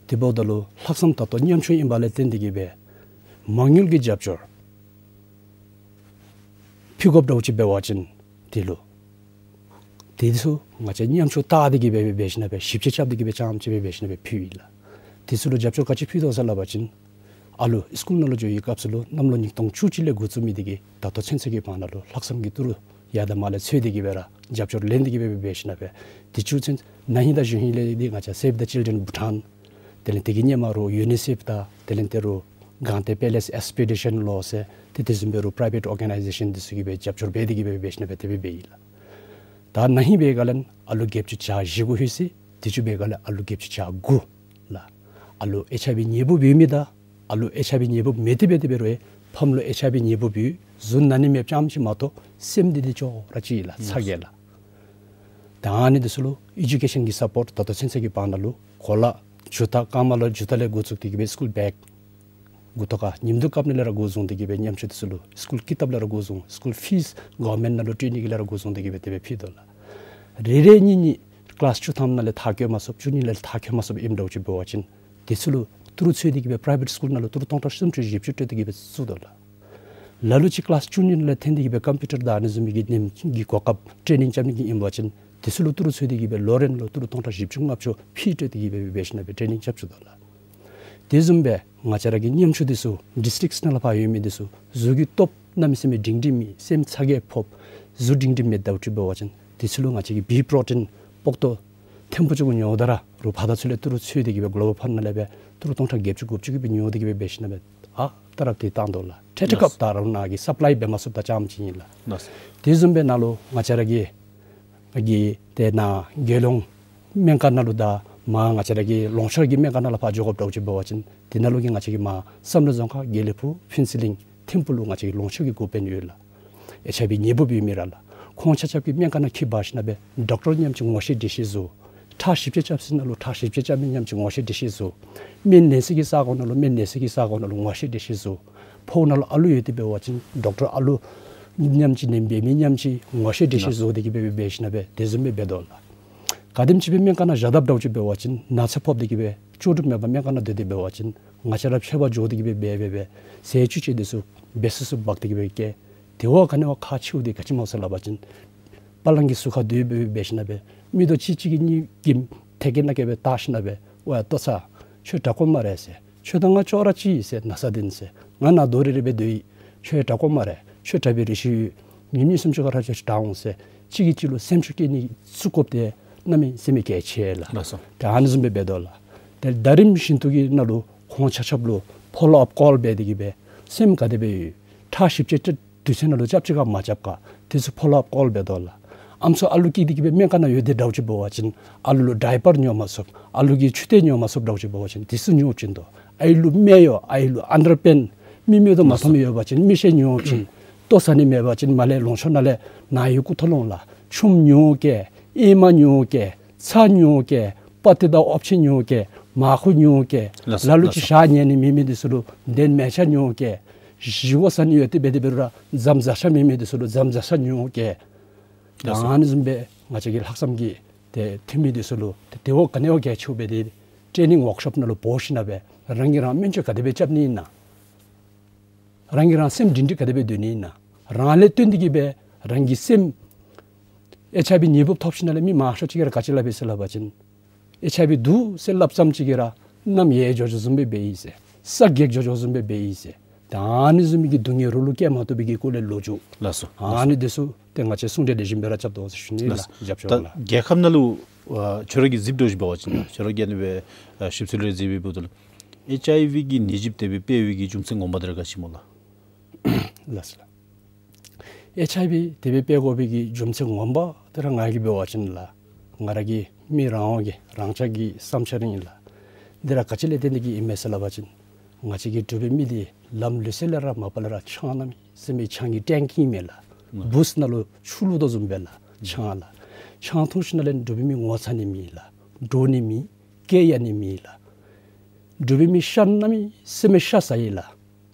དེ་འབདཝ་ད་ལུ་ལྷག་བསམ་ད་ལྟོ་ཉམ་ཆུང་ཨིནམ་ལས་བརྟེན་ཏེ་གི་སྦེ་མ་དངུལ་གྱི་རྒྱབ་སྐྱོར་ཕུལ་དགོཔ་འདྲཝ་ཅིག་འབད་བ་ཅིན་དེ་ལུ་དེ་ཚུ་ང་བཅས་ཉམ་ཆུང་བལྟ་སྟེ་གི་སྦེ་འབད་ཞིན་ན་སྦེ་ཞིབ་དཔྱད་རྐྱབ་སྟེ་གི་སྦེ་རྐྱངམ་ཅིག་སྦེ་འབད་ཞིན་ན་སྦེ་ཕུལ་ཡི་ལགས། དེ་ཚུ་ལུ་རྒྱབ་སྐྱོར་ག་ཅི་ཕུལ་དོ་ཟེར་སླབ་པ་ཅིན་ཨ་ལུ་སི་ཀུལ་ནང་ལུ་འགྱོ་བའི་སྐབས་སུ་ལུ་གནམ་ལོ་ཉིས་སྟོང་བཅུ་གཅིག་ལས་འགོ་བཙུགས་མི་དེ་གིས་ད་ལྟོ་ཚུན་ཚོད་ཀྱི་བར་ན་ལུ་ལྷག་བསམ་གྱིས་ཏི་རུ་ཡར་དང་མར་ལས་འཚོལ་ཏེ་གི་སྦེ་ར་རྒྱབ་སྐྱོར་ལེན་ཏེ་གི་སྦེ་འབད་ཞིན་ན་སྦེ་དེ་བཅུ་ཚུན་ན་ཧིང་དང་གཞེས་ཧིང་ལས་འདི་ང་བཅས་Save the Children Bhutan དེ་ལས་དེ་གི་སྔོན་མ་རོགས་ཡུ་ནི་སེཕ་དང་དེ་ལས་ཏེ་རོགས་གངས་སྟོང་པེ་ལེས་ཨེགསི་པི་ཌི་ཤན་ལོ་ཟེར་ཏེ་དེ་བཟུམ་སྦེ་རོགས་པ་རའི་བེཊ་ཨོར་ག་ནའི་ཟེ་ཤན་དེ་ཚུ་གིས་སྦེ་རྒྱབ་སྐྱོར་འབད་དེ་གི་སྦེ་འབད་ཞིན་ན་སྦེ་དེ་སྦེ་འབད་ཡི་ལགས། ད་ན་ཧིང་འབད་བའི་སྒང་ལས་ཨ་ལུ་བརྒྱད་ཅུ་གྱ་བཞི་གུ་ལྷོད་ཅི། དེ་ཅིག་འབད་བའི་སྒང་ལས་ཨ་ལུ་བརྒྱད་ཅུ་གྱ་དགུ་ལགས། ཨ་ལུ་ཨེཆ་ཨའི་ཝི་ནད་འབུཔ་ཡོད་མི་དང་ཨ་ལུ་ཨེཆ་ཨའི་ཝི་ནད་འབུཔ་མེད་དེ་འབད་དེ་འབད་རུང་ཕམ་ལུ་ཨེཆ་ཨའི་ཝི་ནད་འབུཔ་ཡོད་གཟུགས་ན་ནི་མེདཔ་ཙམ་ཅིག་མ་གཏོགས་སེམས་འདི་དེ་ཅོག་ར་གཅིག་ལགས། ཚ་གྱང་ལགས། ད་ཨ་ནི་དེ་ཚུ་ལུ་ཨེ་ཌུ་ཀེ་ཤན་གྱི་སཔོརཊ་ད་ལྟོ་ཚུན་ཚོད་ཀྱི་བར་ན་ལུ་གོ་ལ་ཇུ་ཏ་རྐངམ་ལུ་ཇུ་ཏ་ལས་འགོ་བཙུགས་ཏེ་གི་སྦེ་སི་ཀུལ་བེག་མགུ་ཏོ་ཁར་ཉིམ་དུང་བཀབ་ནི་ལས་ར་འགོ་བཟུང་སྟེ་གི་སྦེ་ཉམ་ཆུང་དེ་ཚུ་ལུ་སི་ཀུལ་ཀི་ཏབ་ལས་ར་འགོ་བཟུང་སི་ཀུལ་ཕིས་གོ་ཝརནམེནཊ་ནང་ལུ་སྤྲོད་ནི་གི་ལས་ར་འགོ་བཟུང་སྟེ་གི་སྦེ་དེ་སྦེ་ཕུལ་དོ་ལགས། རེ་རེ་གཉིས་གཉིས་ཀི་ལཱསི་བཅུ་ཐམ་ནང་ལས་མཐར་འཁྱོལ་མ་ཚུགསཔ་བཅུ་གཉིས་ལས་མཐར་འཁྱོལ་མ་ཚུགསཔ་ཨིནམ་འདྲཝ་ཅིག་འབད་བ་ཅིན་དེ་ཚུ་ལུ་ཏི་རུ་འཚོལ་ཏེ་གི་སྦེ་པ་རའི་བེཊ་སི་ཀུལ་ནང་ལུ་ཏི་རུ་སྟོང་ཕྲག་སུམ་ཅུ་བཞི་བཅུ་སྤྲོད་དེ་གི་སྦེ་བཙུགས་དོ་ལགས། ལ་ལུ་ཅིག་ཀི་ལཱསི་བཅུ་གཉིས་ལས་ཐོན་ཏེ་གི་སྦེ་ཀམ་པིའུ་ཊར་དང་ཨ་ནི་བཟུམ་མའི་གི་ནེམ་གྱི་གོ་སྐབས་ཊེ་ནིང་རྐྱབ་ནི་གི་ཨིན་པ་ཅིན་དེ་ཚུ་ལུ་ཏི་རུ་འཚོལ་ཏེ་གི་སྦེ་ལོ་རེ་ལུ་ཏི་རུ་སྟོང་ཕྲག་བཞི་བཅུ་ལྔ་བཅུ་ཕུལ་སྤྲོད་དེ་གི་སྦེ་འབད་ཞིན་ན་སྦེ་ཊེ་ནིང་རྐྱབ་བཅུག་དོ་ལགས། དེ་བཟུམ་སྦེ་ང་བཅས་ར་གི་ཉམ་ཆུང་དེ་ཚུ་ཌིས་ཊིཀསི་ནང་ལས་ཕར་ཡོད་མི་དེ་ཚུ་གཟུགས་ཀྱི་སྟོབས་གནམ་མེད་ས་མེད་སྒྲིང་སྒྲིང་མེད་སེམས་ཚ་གྱང་ཕོག་གཟུགས་སྒྲིང་སྒྲིང་མེད་འདྲཝ་ཅིག་འབད་བ་ཅིན་དེ་ཚུ་ལུ་ང་བཅས་ཀྱིས་བི་པོརོ་ཊིན་པོག་ཏོ་ཐེམ་པོ་ཅིག་གུ་ཉོཝ་ད་ར་རུང་ཕར་དང་ཚུར་ལས་ཏི་རུ་འཚོལ་ཏེ་གི་སྦེ་གོ་ལོ་བཱལ་ཕཱནཌ་ནང་ལས་སྦེ་ཏི་རུ་སྟོང་ཕྲག་བརྒྱད་ཅུ་དགུ་བཅུ་གི་སྦེ་ཉོ་སྟེ་གི་སྦེ་འབད་ཞིན་ན་སྦེ་ ཨ་ཏ་ར་དེ་བཏང་དོ་ལགས། ཏེ་ཏེ་ལགས། སྐབས་ད་རུང་ནཱ་གི་སབ་ལའི་འབད་མ་ཚུགསཔ་ད་རྐྱངམ་ཅིག་ཨིན་ལགས། ལགས། དེ་བཟུམ་སྦེ་ནཱ་ལུ་ང་བཅས་ར་གི་གི་ཏེ་ནཱ་རྒྱལ་ཡོངས་སྨན་ཁང་ནང་ལུ་དང་མར་ང་བཅས་ར་གི་ལུང་ཕྱོགས་ཀྱི་སྨན་ཁང་ནང་ལུ་ཕར་འགྱོ་དགོཔ་འདྲཝ་ཅིག་འབད་བ་ཅིན་དེ་ནང་ལུ་གི་ང་བཅས་ཀྱི་མར་བསམ་གྲུབ་རྫོང་ཁག་དགེ་ལེགས་ཕུག་ཕུན་ཚོགས་གླིང་ཐིམ་ཕུག་ལུ་ང་བཅས་ཀྱི་ལུང་ཕྱོགས་ཀྱི་འགོ་དཔོན་ཡོད་ལགས། ཨེཆ་ཨའི་ཝི་ནད་འབུཔ་ཡོད་མི་ར་ལགས། ཁོང་ཆ་ཁྱབ་ཀྱིས་སྨན་ཁང་ནང་འཁྱིད་འབག་ཞིནམ་ལས་ཌོག་ཊར་མཉམ་གཅིག་ངོ་ཤེས་འདྲིས་ཤེས་བཟོ། ཁྲག་ཞིབ་དཔྱད་རྐྱབ་ས་ནང་ལུ་ཁྲག་ཞིབ་དཔྱད་རྐྱབ་མི་མཉམ་གཅིག་ངོ་ཤེས་འདྲིས་ཤེས་བཟོ། སྨན་ལེན་ས་གི་ས་གོ་ནང་ལུ་སྨན་ལེན་ས་གི་ས་གོ་ནང་ལུ་ངོ་ཤེས་འདྲིས་ཤེས་བཟོ། ཕོཝ་ནང་ལུ་ཨ་ལུ་ཡོད་དེ་འབད་བ་ཅིན་ཌོག་ཊར་ཨ་ལུ་མཉམ་གཅིག་ནང་འབད་མི་མཉམ་གཅིག་ངོ་ཤེས་འདྲིས་ཤེས་བཟོ་སྟེ་གི་སྦེ་འབད་ཞིནམ་ལས་དེ་བཟུམ་སྦེ་འབད་དོ་ལགས། ག་དེམ་ཅིག་སྦེ་སྨན་ཁང་ནང་བཞག་དཔ་འདྲཝ་ཅིག་འབད་བ་ཅིན་ན་ཚ་ཕོག་སྟེ་གི་སྦེ་ལྕོགས་གྲུབ་མེད་པར་སྨན་ཁང་ནང་སྡོད་དེ་འབད་བ་ཅིན་ང་བཅས་ར་མཆོད་པ་འགྱོ་སྟེ་གི་སྦེ་འབད་འབད་འབད་ཟས་བཅུད་ཅིག་དེ་ཚུ་འབད་སུ་སུ་འབག་སྟེ་གི་སྦེ་བསྐྱལ། དེ་བ་ག་ནི་བ་ཁག་ཆེཝ་དེ་ག་ཅི་སྨོ་ཟེར་སླབ་པ་ཅིན་པ་ལང་གི་ཟུར་ཁར་སྡོད་སྦེ་འབད་ཞིནམ་ལས་མིག་ཏོ་གཅིག་གཅིག་གིས་གཉིས་ཀྱིས་ཐད་ཀར་ནང་གི་སྦེ་བལྟ་ཞིནམ་ལས་ཝའེ་ལྟོ་ཚང་ཁྱོད་དྲག་དགོ་སྨ་རེ་ཟེར། ཁྱོད་དང་ང་ཅོག་ར་གཅིག་ཨིན་ཟེར། ན་ཚ་འདི་ཨིན་ཟེར། ང་ནཱ་རྡོག་རེ་རེ་སྦེ་སྡོད་ཡི། ཁྱོད་དྲག་དགོ་སྨ་རེ། ཁྱོད་དྲག་པའི་རེ་ཞུ་ཡོད། ཉིནམ་གཉིས་གསུམ་ཅིག་ཁར་ཁྱོད་དྲག་འོང་ཟེར། གཅིག་གིས་གཅིག་ལུ་སེམས་ཤུགས་བསྐྱེད་ནི་ཚུ་དགོཔ་དེ་གནམ་མེད་ས་མེད་གལ་ཆེ་ལགས། ལགས་སོ། ད་ཨ་ནི་བཟུམ་སྦེ་འབད་དོ་ལགས། ཏེ་ཟླ་རིམ་བཞིན་དུ་གི་ནང་ལུ་ཁོང་ཆ་ཁྱབ་ལུ་ཕོ་ལོ་ཨཔ་ཀོལ་འབད་དེ་གི་སྦེ་སེམས་ག་དེ་སྦེ་ཡོད། ཁྲག་ཞིབ་དཔྱད་དུས་ཚོད་ནང་ལུ་རྐྱབ་ཅི་ག་མ་རྐྱབ་ག་དེ་ཚུ་ཕོ་ལོ་ཨཔ་ཀོལ་འབད་དོ་ལགས། ཨམ་སྲུ་ཨ་ལུ་སྐྱེས་ཏེ་གི་སྦེ་སྨན་ཁང་ནང་ཡོད་དེ་འདྲཝ་ཅིག་འབད་བ་ཅིན་ཨ་ལུ་ལུ་ཌའི་པར་ཉོ་མ་ཚུགས། ཨ་ལུ་གི་ཆུ་ཐིགས་ཉོ་མ་ཚུགསཔ་འདྲཝ་ཅིག་འབད་བ་ཅིན་དེ་ཚུ་ཉོ་བྱིན་དོ། ཨའི་ལུ་སྨད་ཡོད། ཨའི་ལུ་ཨན་ཌར་པེནཊ་མིག་མིག་ཏོ་མ་མཐོང་མི་ཡོད་པ་ཅིན་མིག་ཤེལ་ཉོ་བྱིན། ལྟོ་བཟའ་ནི་མེད་པ་ཅིན་མར་ལས་ལུང་ཕྱོགས་ནང་ལས་ནཱ་ཡི་སྐུ་ཐོག་ལུ་ལགས་ཆུམ་ཉོ་བསྐྱལ། ཨེ་མ་ཉོ་བསྐྱལ། ཚྭ་ཉོ་བསྐྱལ། པ་ཏི་དང་ཨོམ་ཕྱེ་ཉོ་བསྐྱལ། མར་ཁུ་ཉོ་བསྐྱལ། ལགས་སོ། ལ་ལུ་ལགས་ཅིག་སོ། ཞག་ཉལ་ནི་མེད་མི་དེ་ཚུ་ལུ་གདན་མལ་ཆ་ཉོ་བསྐྱལ། བཞེས་སྒོ་བཟའ་ནི་ཡོད་དེ་འབད་དེ་འབད་རུང་ར་རྫམ་བཟའ་ཆས་མེད་མི་དེ་ཚུ་ལུ་རྫམ་བཟའ་ཆས་ཉོ་བསྐྱལ། ལགས་སོ། ཨ་ནི་བཟུམ་སྦེ་ང་བཅས་ཀྱི་ལྷག་བསམ་གྱི་ཏེ་འཐུས་མི་དེ་ཚུ་ལུ་ཏེ་དེ་བ་ག་ནི་བ་གལ་ཆེཝ་སྦེ་ཏེ་ཊེ་ནིང་ཝརཀ་ཤོབ་ནང་ལུ་འབོ་ཞིནམ་ལས་རང་གིས་རང་སྨན་བཅོས་ག་དེ་སྦེ་རྐྱབ་ནི་ཨིན་ན། རང་གིས་རང་སེམས་སྒྲིང་སྒྲིང་ག་དེ་སྦེ་སྡོད་ནི་ཨིན་ན། རང་ལས་བརྟེན་ཏེ་གི་སྦེ་རང་གི་སེམས་ཨེཆ་ཨའི་ཝི་ནད་འབུཔ་ཐོབ་ཞིནམ་ལས་མི་མང་ཤོས་ཅིག་གིས་ར་ག་ཅི་སླབ་ཨིན་ཟེར་སླབ་པ་ཅིན་ཨེཆ་ཨའི་ཝི་འདུག་ཟེར་སླབ་ཙམ་ཅིག་གིས་ར་གནམ་ཡལ་འགྱོ་འགྱོཝ་བཟུམ་སྦེ་འབད་ཡི་ཟེར། ས་འགྱེལ་འགྱོ་འགྱོཝ་བཟུམ་སྦེ་འབད་ཡི་ཟེར། ད་ཨ་ནི་བཟུམ་མའི་གི་སྡུག་བསྔལ་རོགས་ལུ་བཀལ་མ་བཏུབ་པའི་གི་སྐོར་ལས་ལོ་རྒྱུས། ལགས་སོ། ལགས་སོ། ཨ་ནི་དེ་ཚུ་ཏེ་ང་བཅས་གསུང་གྲོས་ལེགས་ཤོམ་སྦེ་ར་རྐྱབ་དོ་ཟེར་ཞུ་ནི་ལགས། ལགས་སོ། རྒྱབ་སྐྱོར་ད་ལགས། རྒྱལ་ཁབ་ནང་ལུ་ཨ་ཁྱོད་ར་གིས་གཟིགསཔ་འདྲཝ་ཅིག་འབད་བ་ཅིན་ཁྱོད་ར་གིས་ཨ་ནི་སྦེ་ཨ་ཞིབ་འཚོལ་རེ་མཛད་པའི་བར་དུ་ལུ་ཨེཆ་ཨའི་ཝི་གི་ནད་གཞི་དེ་སྦེ་འཕེལ་བའི་གི་རྒྱུ་མཚན་ངོ་མ་དེ་ར་ག་ཅི་སྨོ་ལགས། ལགས་སོ་ལགས། ཨེཆ་ཨའི་ཝི་དེ་སྦེ་འཕེལ་དགོ་པའི་གི་རྒྱུ་མཚན་ངོ་མ་དེ་ར་ང་གིས་འབད་བ་ཅིན་ལགས། ང་ར་གི་མི་རང་དབང་གི་རང་ཅག་གི་བསམ་འཆར་ཨིན་ལགས། འདི་ར་ག་ཅི་ལས་བརྟེན་ཏེ་གི་ཨིན་མས་ཟེར་སླབ་པ་ཅིན་ང་བཅས་ཀྱི་འབྲུག་པའི་མི་འདི་ལམ་ལུགས་སྲོལ་ལས་ར་མ་པ་ལས་ར་ཆང་གནམ་མེད་ས་མེད་ཆང་གི་ཊེང་ཀི་ཨིན་མས་ལགས། ཨུམ་བུས་ནང་ལུ་ཆུ་བླུག་དོ་བཟུམ་སྦེ་ལགས་ཆང་ལགས། ཆང་འཐུང་ཞིནམ་ལས་འབྲུག་པའི་མི་ངོ་ཚ་ནི་མེད་ལགས། འདྲོག་ནི་མེད། སྐད་རྒྱག་ནི་མེད་ལགས། འབྲུག་པའི་མི་ཤ་གནམ་མེད་ས་མེད་ཤ་ཟ་ཡི་ལགས།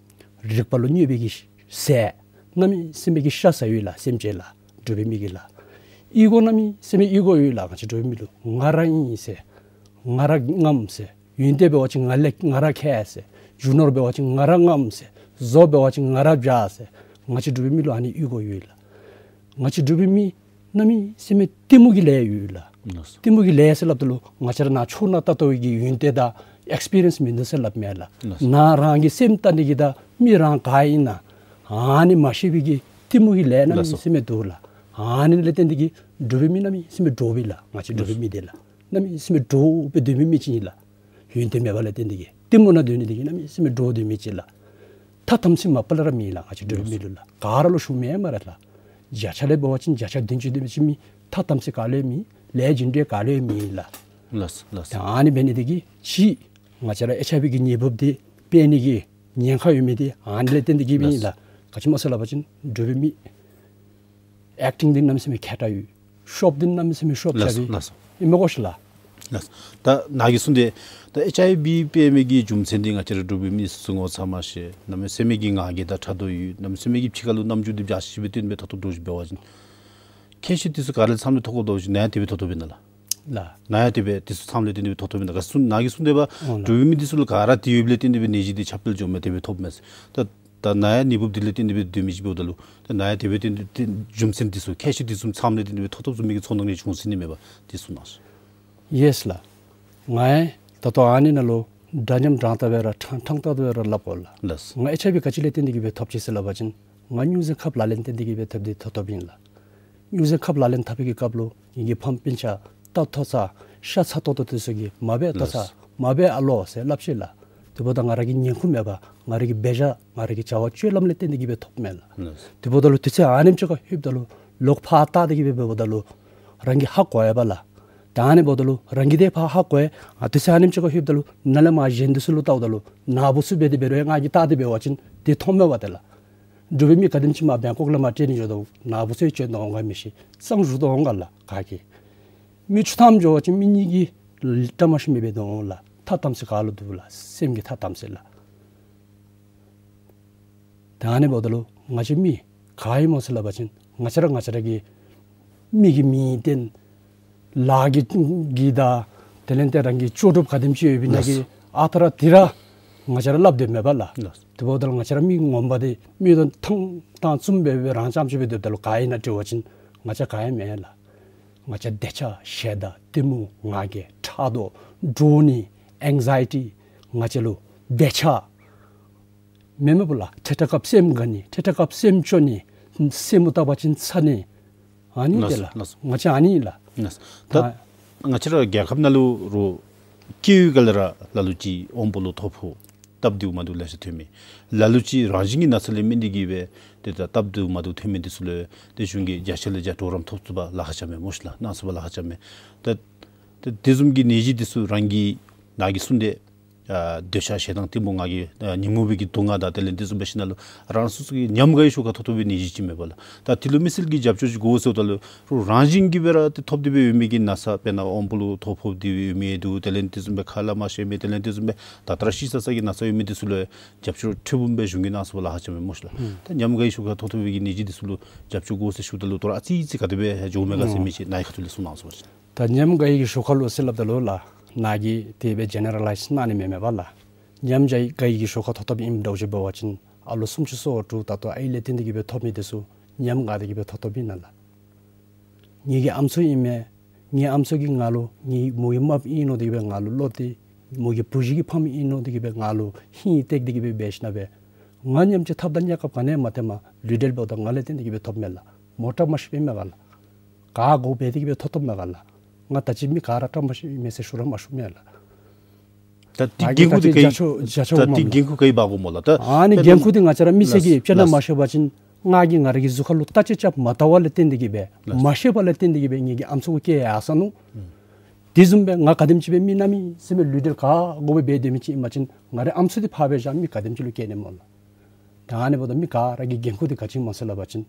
རིག་པ་ལུ་མྱོས་པའི་གི་ཟས་གནམ་མེད་ས་མེད་ཀྱི་ཤ་ཟ་ཡི་ལགས། སེམས་ཅན་ལགས། འབྲུག་པའི་མི་གིས་ལགས། ཨི་གོ་གནམ་མེད་ས་མེད་ཨི་གོ་ཡོད་ལགས། ང་བཅས་འབྲུག་པའི་མི་ལུ་ང་ར་ཨིན་ཟེར། ང་ར་རྔམ་ཟེར། ཡོན་ཏན་འབད་བ་ཅིན་ང་ལས་ང་ར་མཁས་ཟེར། རྒྱུ་ནོར་འབད་བ་ཅིན་ང་ར་རྔམ་ཟེར། བཟོ་འབད་བ་ཅིན་ང་ར་འཇའ་ཟེར། ང་བཅས་འབྲུག་པའི་མི་ལུ་ཨ་ནི་ཨི་གོ་ཡོད་ལགས། ང་བཅས་འབྲུག་པའི་མི་གནམ་མེད་ས་མེད་གཏི་མུག་གི་ལས་ཡོད་ལགས། ལགས་སོ། གཏི་མུག་གི་ལས་ཟེར་སླབ་ད་ལུ་ང་བཅས་ར་ནཱ་ཕྱོགས་ནང་ལྟ་ལྟ་བའི་གི་ཡོན་ཏན་དང་ཨེགསི་པི་རི་ཡནསི་མིན་འདུག་ཟེར་སླབ་མེན་ལགས། ལགས་སོ། ནཱ་རང་གི་སེམས་ལྟ་ནི་གི་དང་མི་རང་ག་ཨིན་ན་ཨ་ནི་མ་ཤེས་པའི་གི་གཏི་མུག་གི་ལས་གནམ་མེད་ས་མེད་འདུག་ལགས། ཨ་ནི་ལས་བརྟེན་ཏེ་གི་འབྲུག་པའི་མི་གནམ་མེད་ས་མེད་འདྲོག་པས་ལགས། ང་བཅས་འབྲུག་པའི་མི་འདི་ལགས་གནམ་མེད་ས་མེད་འདྲོག་སྦེ་སྡོད་མི་མི་ཅིག་ཨིན་ལགས། ཡོན་ཏན་མེདཔ་ལས་བརྟེན་ཏེ་གི་གཏི་མུག་ནང་སྡོད་ནི་དེ་གིས་གནམ་མེད་ས་མེད་འདྲོག་སྡོད་མི་ཅིག་ལགས། ཐ་དམ་ཚིག་མ་པ་ལས་ར་མེད་ལགས། ང་བཅས་འབྲུག་པའི་མི་ལུ་ལགས། ག་ར་ལུ་ཞུ་མེན་སྨ་རེ་ལགས། བརྒྱ་ཆ་ལས་འབད་བ་ཅིན་བརྒྱ་ཆ་བདུན་ཅུ་དེམ་ཅིག་མི་ཐ་དམ་ཚིག་ག་ལུ་ཡང་མེད། ལས་རྒྱུ་འབྲས་ག་ལུ་ཡང་མེད་ལགས། ལགས་སོ་ལགས་སོ། ད་ཨ་ནི་འབད་ནི་དེ་གིས་ཅིག་ང་བཅས་ར་ཨེཆ་ཨའི་ཝི་གི་ནད་འབུཔ་འདི་འཕེལ་ནི་གི་ཉེན་ཁ་ཡོད་མི་འདི་ཨ་ནི་ལས་བརྟེན་ཏེ་གི་མེན་ལགས། ལགས་སོ། ག་ཅི་སྨོ་ཟེར་སླབ་པ་ཅིན་འབྲུག་པའི་མི་ཨེཀ་ཊིང་འདི་གནམ་མེད་ས་མེད་མཁས་དྲགས་ཡོད། ཤོབ་འདི་གནམ་མེད་ས་མེད་ཤོབ་རྐྱབ་ཡོད། ལགས་སོ་ལགས་སོ། ཨིན་མས་གོ་ཤིག་ལགས། ལགས་སོ། ད་ནཱ་གིས་གསུངས་ཏེ་ད་ཨེཆ་ཨའི་ཝི་འཕེལ་མི་གི་རྒྱུ་མཚན་འདི་ང་བཅས་ར་འབྲུག་པའི་མི་སོ་སོ་ངོ་ཚ་མ་ཤེས། གནམ་མེད་ས་མེད་ཀྱི་ང་རྒྱལ་དང་ཕྲག་དོག་ཡོད། གནམ་མེད་ས་མེད་ཀྱི་ཕྱི་ཁ་ལུ་རྣམ་འགྱུར་འདི་འཇའ་ཆི་སྦེ་སྟོན་སྦེ་ཐོབ་ཐོབ་འདྲཝ་ཅིག་འབད་བ་ཅིན་ཁྱད་ཆོས་འདི་ཚུ་ག་ར་ལས་ཚངམ་ལས་ཐོབ་དགོཔ་འདྲཝ་ཅིག་ནཱ་ཡང་དེ་སྦེ་ཐོབ་ཐོབ་ཨིན་ན་ལགས། ལགས། ནཱ་ཡང་དེ་སྦེ་འདི་ཚུ་ཚངམ་ལས་བརྟེན་ཏེ་སྦེ་ཐོབ་ཐོབ་ཨིན་ན། ག་ཅི་གསུངས་ནཱ་གིས་གསུངས་ཏེ་འབད་འོང་ལགས། འབྲུག་པའི་མི་འདི་ཚུ་ལུ་ག་ར་དེ་ཡོདཔ་ལས་བརྟེན་ཏེ་སྦེ་ནད་གཞི་འདི་ཁྱབ་སྤེལ་འགྱོཝ་མས། དེ་སྦེ་ཐོབ་མས་ཟེར། ད་ད་ནཱ་ཡང་ནད་འབུཔ་འདི་ལས་བརྟེན་ཏེ་སྦེ་སྡོད་མི་ཅིག་འབདཝ་ད་ལུ་ད་ནཱ་ཡང་དེ་སྦེ་བརྟེན་ཏེ་རྒྱུ་མཚན་འདི་ཚུ་ཁྱད་ཆོས་འདི་ཚུ་ཚངམ་ལས་བརྟེན་ཏེ་སྦེ་ཐོབ་ཐོབ་བཟུམ་མའི་གི་ཚོར་སྣང་རེ་བྱུང་སྲིད་ནི་མས་པ། འདི་གསུངས་གནང་ཟེར། ཡེས་ལགས། ང་ཡང་ད་ལྟོ་ཨ་ནི་ནང་ལུ་འདྲ་མཉམ་དྲང་ལྟར་སྦེ་ར་ཕྲང་ཕྲང་ལྟར་སྦེ་ར་སླབ་དགོ་ལགས། ལགས། ང་ཨེཆ་ཨའི་ཝི་ག་ཅི་ལས་བརྟེན་ཏེ་གི་སྦེ་ཐོབ་ཅི་ཟེར་སླབ་པ་ཅིན་ང་སྨྱོ་རྫས་ཁབ་ལག་ལེན་བརྟེན་ཏེ་གི་སྦེ་ཐོབ་སྟེ་ཐོབ་ཐོབཔ་ཨིན་ལགས། སྨྱོ་རྫས་ཁབ་ལག་ལེན་འཐབ་པའི་གི་སྐབས་ལུ་ངེ་གི་ཕམ་སྤུན་ཆ་རྟ་ཐོག་ཚ་ཤ་ཚ་ཏོག་ཏོ་དེ་ཚུ་གིས་མ་འབད་རྟ་ཚ། ལགས། མ་འབད་ཨ་ལོ་ཟེར་སླབ་ཅི་ལགས། དེ་འབདཝ་ད་ང་ར་གི་ཉེན་ཁ་མེད་པར་ང་ར་གི་འབད་བཞག་ང་ར་གི་བྱ་བ་སྤྱོད་ལམ་ལས་བརྟེན་ཏེ་གི་སྦེ་ཐོབ་མས་ལགས། ལགས། དེ་འབདཝ་ད་ལུ་དུས་ཚོད་ཨ་ནེམ་ཅིག་ཁར་ལྷོདཔ་ད་ལུ་ལོག་ཕར་བལྟ་སྟེ་གི་སྦེ་འབདཝ་ད་ལུ་རང་གིས་ཧ་གོ་ཡི་པ་ལགས། ད་ཨ་ནི་འབདཝ་ད་ལུ་རང་གིས་དེ་ཕར་ཧ་གོ་ཡི། ཨ་དུས་ཚོད་ཨ་ནེམ་ཅིག་ཁར་ལྷོདཔ་ད་ལུ་ནཱ་ལས་མར་གཞན་འདི་ཚུ་ལུ་བལྟཝ་ད་ལུ་ནཱ་བུ་ཚུ་འབད་དེ་འབད་རུང་ང་གིས་བལྟ་སྟེ་འབད་བ་ཅིན་དེ་མཐོང་མས་པ་ཏེ་ལགས། འབྲུག་པའི་མི་ག་དེམ་ཅིག་མར་བེང་ཀོག་ལས་མར་ཏེ་ནི་འགྱོ་དོ་ནཱ་བུ་ཚུ་ཡང་བྱོན་དོ་འོང་ག་མི་ཤེས། གཙང་བཞུགས་དོ་འོང་ག་ལགས་ག་གིས། མི་ཆུ་ཐངམ་འགྱོ་བ་ཅིན་མི་གཉིས་ཀྱིས་བཀྲ་མ་ཤིས་མི་འབད་དོ་འོང་ལགས། ཐ་དམ་ཚིག་ག་ལུ་འདུག་ལགས། སེམས་ཀྱི་ཐ་དམ་ཚིག་ལགས། ད་ཨ་ནི་འབདཝ་ད་ལུ་ང་བཅས་མི་ག་ཨིན་མོ་ཟེར་སླབ་པ་ཅིན་ང་བཅས་ར་ང་བཅས་ར་གི་མི་གི་མིང་བཏོན་ལཱ་གི་གི་དང་དེ་ལས་ཏེ་རང་གི་ལྕོགས་གྲུབ་ག་དེམ་ཅིག་ཡོད་པའི་ནང་གི་ལགས། ཨ་རྟག་ར་དེ་ར་ང་བཅས་ར་སླབ་སྡོདཔ་མས་པ་ལགས། ལགས། དེ་འབདཝ་ད་ལུ་ང་བཅས་ར་མི་ངོ་མ་འདི་མིག་ཏོ་ཐང་ཐང་བཙུམ་སྦེ་སྦེ་རང་རྐྱངམ་ཅིག་སྦེ་སྡོདཔ་ད་ལུ་ག་ཨིན་ན་དྲི་བ་ཅིན་ང་བཅས་ག་ཡང་མེན་ལགས། ང་བཅས་འདོད་ཆགས་ཞེ་སྡང་གཏི་མུག་ང་རྒྱལ་ཕྲག་དོག་འདྲོག་ནི་ཨེང་ཛའི་ཊི་ང་བཅས་ལུ་འདོད་ཆགས་མེན་མེན་པ་ལགས། ཐད་ཐད་སྐབས་སེམས་དགའ་ནི་ཐད་ཐད་སྐབས་སེམས་སྐྱོ་ནི་སེམས་མུ་བཏང་པ་ཅིན་ཚ་ནི་ཨ་ནི་ལགས་ཏེ་ལགས། ལགས། ང་བཅས་ཨ་ནི་ལགས། ལགས། ད་ད་ང་བཅས་ར་རྒྱལ་ཁབ་ནང་ལུ་རུང་སྐྱེ་བའི་སྐབས་ལས་ར་ལ་ལུ་ཅིག་དབང་པོ་ལུ་ཐོ་ཕོག་སྟབས་བདེཝ་མ་བདེཝ་ལེ་ཤ་ཐོན་མི། ལ་ལུ་ཅིག་རང་བཞིན་གྱི་ན་ཚ་ལས་སྨིན་ཏེ་གི་སྦེ་ཏེ་ད་སྟབས་བདེཝ་མ་བདེཝ་ཐོན་མི་འདི་ཚུ་ལུ་ཏེ་གཞུང་གིས་བརྒྱ་ཆ་ལས་བརྒྱ་གྲོགས་རམ་ཐོབ་ཚུགས་པར་ལཱ་ཁག་རྐྱབ་མས་སྨོ་ཤིག་ལགས། གནང་ཚུགས་པར་ལཱ་ཁག་རྐྱབ་མས། ད་ད་དེ་བཟུམ་གྱི་ནད་གཞི་འདི་ཚུ་རང་གི་ནཱ་གིས་གསུངས་ཏེ་ཨ་འདོད་ཆགས་ཞེ་སྡང་གཏི་མུག་ང་རྒྱལ་ཨ་ཉོན་མོངས་པའི་གི་སྡུག་བསྔལ་དང་དེ་ལས་འདི་ཚུ་འབད་ཞིནམ་ལས་རང་སོ་སོ་གི་ཉམས་དགའ་བའི་ཤུགས་ཁར་ཐོབ་ཐོབ་པའི་ནད་གཞི་ཅིག་མས་པ་ལགས། ད་དེ་ལུ་མི་སེར་གྱིས་རྒྱབ་སྐྱོར་ཅིག་དགོ་ཟེརཝ་ད་ལུ་རང་བཞིན་གྱིས་སྦེ་ར་ཏེ་ཐོབ་སྟེ་སྦེ་ཡོད་མི་གི་ན་ཚ་དཔེར་ན་དབང་པོ་ལུ་ཐོ་ཕོག་སྟེ་སྦེ་ཡོད་མི་འདུག། དེ་ལས་འདི་བཟུམ་སྦེ་ཁ་སླབ་མ་ཤེས་མི་དེ་ལས་འདི་བཟུམ་སྦེ་ད་ལྟོ་ར་ཤི་ས་ས་གི་ན་ཚ་ཡོད་མི་འདི་ཚུ་ལུ་རྒྱབ་སྐྱོར་ཁྲི་འབུམ་སྦེ་གཞུང་གིས་གནང་ཚུགས་པར་ལཱ་ཁག་རྐྱབ་མས་སྨོ་ཤིག་ལགས། ད་ཉམས་དགའ་བའི་ཤུགས་ཁར་ཐོབ་ཐོབ་པའི་གི་ནད་གཞི་འདི་ཚུ་ལུ་རྒྱབ་སྐྱོར་དགོ་ཟེར་ཞུཝ་ད་ལུ་དོ་རུང་ཨ་ཙི་ཙི་ག་དེ་སྦེ་འགྱོཝ་མས་ག་ཟེར་མི་ཅིག་ནཱ་གི་ཁ་ཐུག་ལས་གསུང་གནང་ཟེར་བ་ཅིན། ད་ཉམས་དགའ་བའི་གི་ཤུགས་ཁར་ལུ་ཟེར་སླབ་ད་ལུ་ལགས་ནཱ་གིས་དེ་སྦེ་ཇེ་ནེ་ར་ལའིཛ་གནང་ནི་མེན་མེན་པ་ལགས། ཉམས་དགའ་བའི་གི་ཤུགས་ཁར་ཐོབ་ཐོབ་ཨིནམ་འདྲཝ་ཅིག་འབད་བ་ཅིན་ཨ་ལོ་སུམ་ཅུ་སོ་དྲུག་ད་ལྟོ་ཨའི་ལས་བརྟེན་ཏེ་གི་སྦེ་ཐོབ་མི་འདི་ཚུ་ཉམས་དགའ་སྟེ་གི་སྦེ་ཐོབ་ཐོབ་ཨིན་ན་ལགས། ངེ་གི་ཨམ་སྲུ་ཨིན་མས། ངེའི་ཨམ་སྲུ་གིས་ང་ལུ་ངེའི་མོ་གི་རྨགཔ་ཨིན་མནོ་སྟེ་གི་སྦེ་ང་ལུ་བློ་གཏད། མོ་གི་བུ་གཞི་གི་ཕམ་ཨིན་མནོ་སྟེ་གི་སྦེ་ང་ལུ་ཧིང་གཏད་དེ་གི་སྦེ་འབད་ཞིནམ་ལས་ང་ཉམས་ཅིག་ཐབས་དང་གནས་སྐབས་ག་ནི་ཡང་མ་སྟོནམ་ལུས་འབྲེལ་འབདཝ་ད་ང་ལས་བརྟེན་ཏེ་གི་སྦེ་ཐོབ་མས་ལགས། མོ་བཀྲ་མ་ཤིསཔ་ཨིན་མས་ག་ལགས། ག་དགོ་འབད་དེ་གི་སྦེ་ཐོབ་ཐོབ་མས་ག་ལགས། ང་ད་ཅི་མི་ག་ར་བཀྲ་མ་ཤིསཔ་ཨིན་མས་ཟེར་ཞུ་ར་མ་ཞུ་མས་ལགས། ད་དེ་ང་གིས་འགན་ཁུར་ད་འདི་ཅི་བྱ་ཆོག་བྱ་ཆོག་ད་མ་དེ་མོ་འགན་ཁུར་ག་ཅི་འབག་དགོ་སྨོ་ལགས། ད་ཨ་ནི་དཔེར་ན་འགན་ཁུར་འདི་ང་བཅས་ར་མི་སེར་གྱིས་ལགས་དཔེར་ན་མ་ལགས་ཤེས་པ་ཅིན་ང་གིས་ང་ར་གི་གཟུགས་ཁར་ལུ་བརྟག་དཔྱད་རྐྱབ་མ་བལྟ་བ་ལས་བརྟེན་ཏེ་གི་སྦེ་ལགས་མ་ཤེས་པ་ལས་བརྟེན་ཏེ་གི་སྦེ་ངེ་གི་ཨམ་སྲུ་གུ་སྐྱེ་ཡར་སོ་ནུག། དེ་བཟུམ་སྦེ་ང་ག་དེམ་ཅིག་སྦེ་མི་ན་མི་ཟེར་མི་ལུས་འབྲེལ་ག་དགོ་པའི་སྦེ་སྡོད་མི་ཅིག་ཨིན་པ་ཅིན་ང་རའི་ཨམ་སྲུ་འདི་ཕར་སྦེ་བཞག་མི་ག་དེམ་ཅིག་ལུ་སྐྱེ་ནི་སྨོ་ལགས། ད་ཨ་ནི་འབདཝ་ད་མི་ག་ར་གི་འགན་ཁུར་འདི་ག་ཅི་སྨོ་ཟེར་སླབ་པ་ཅིན་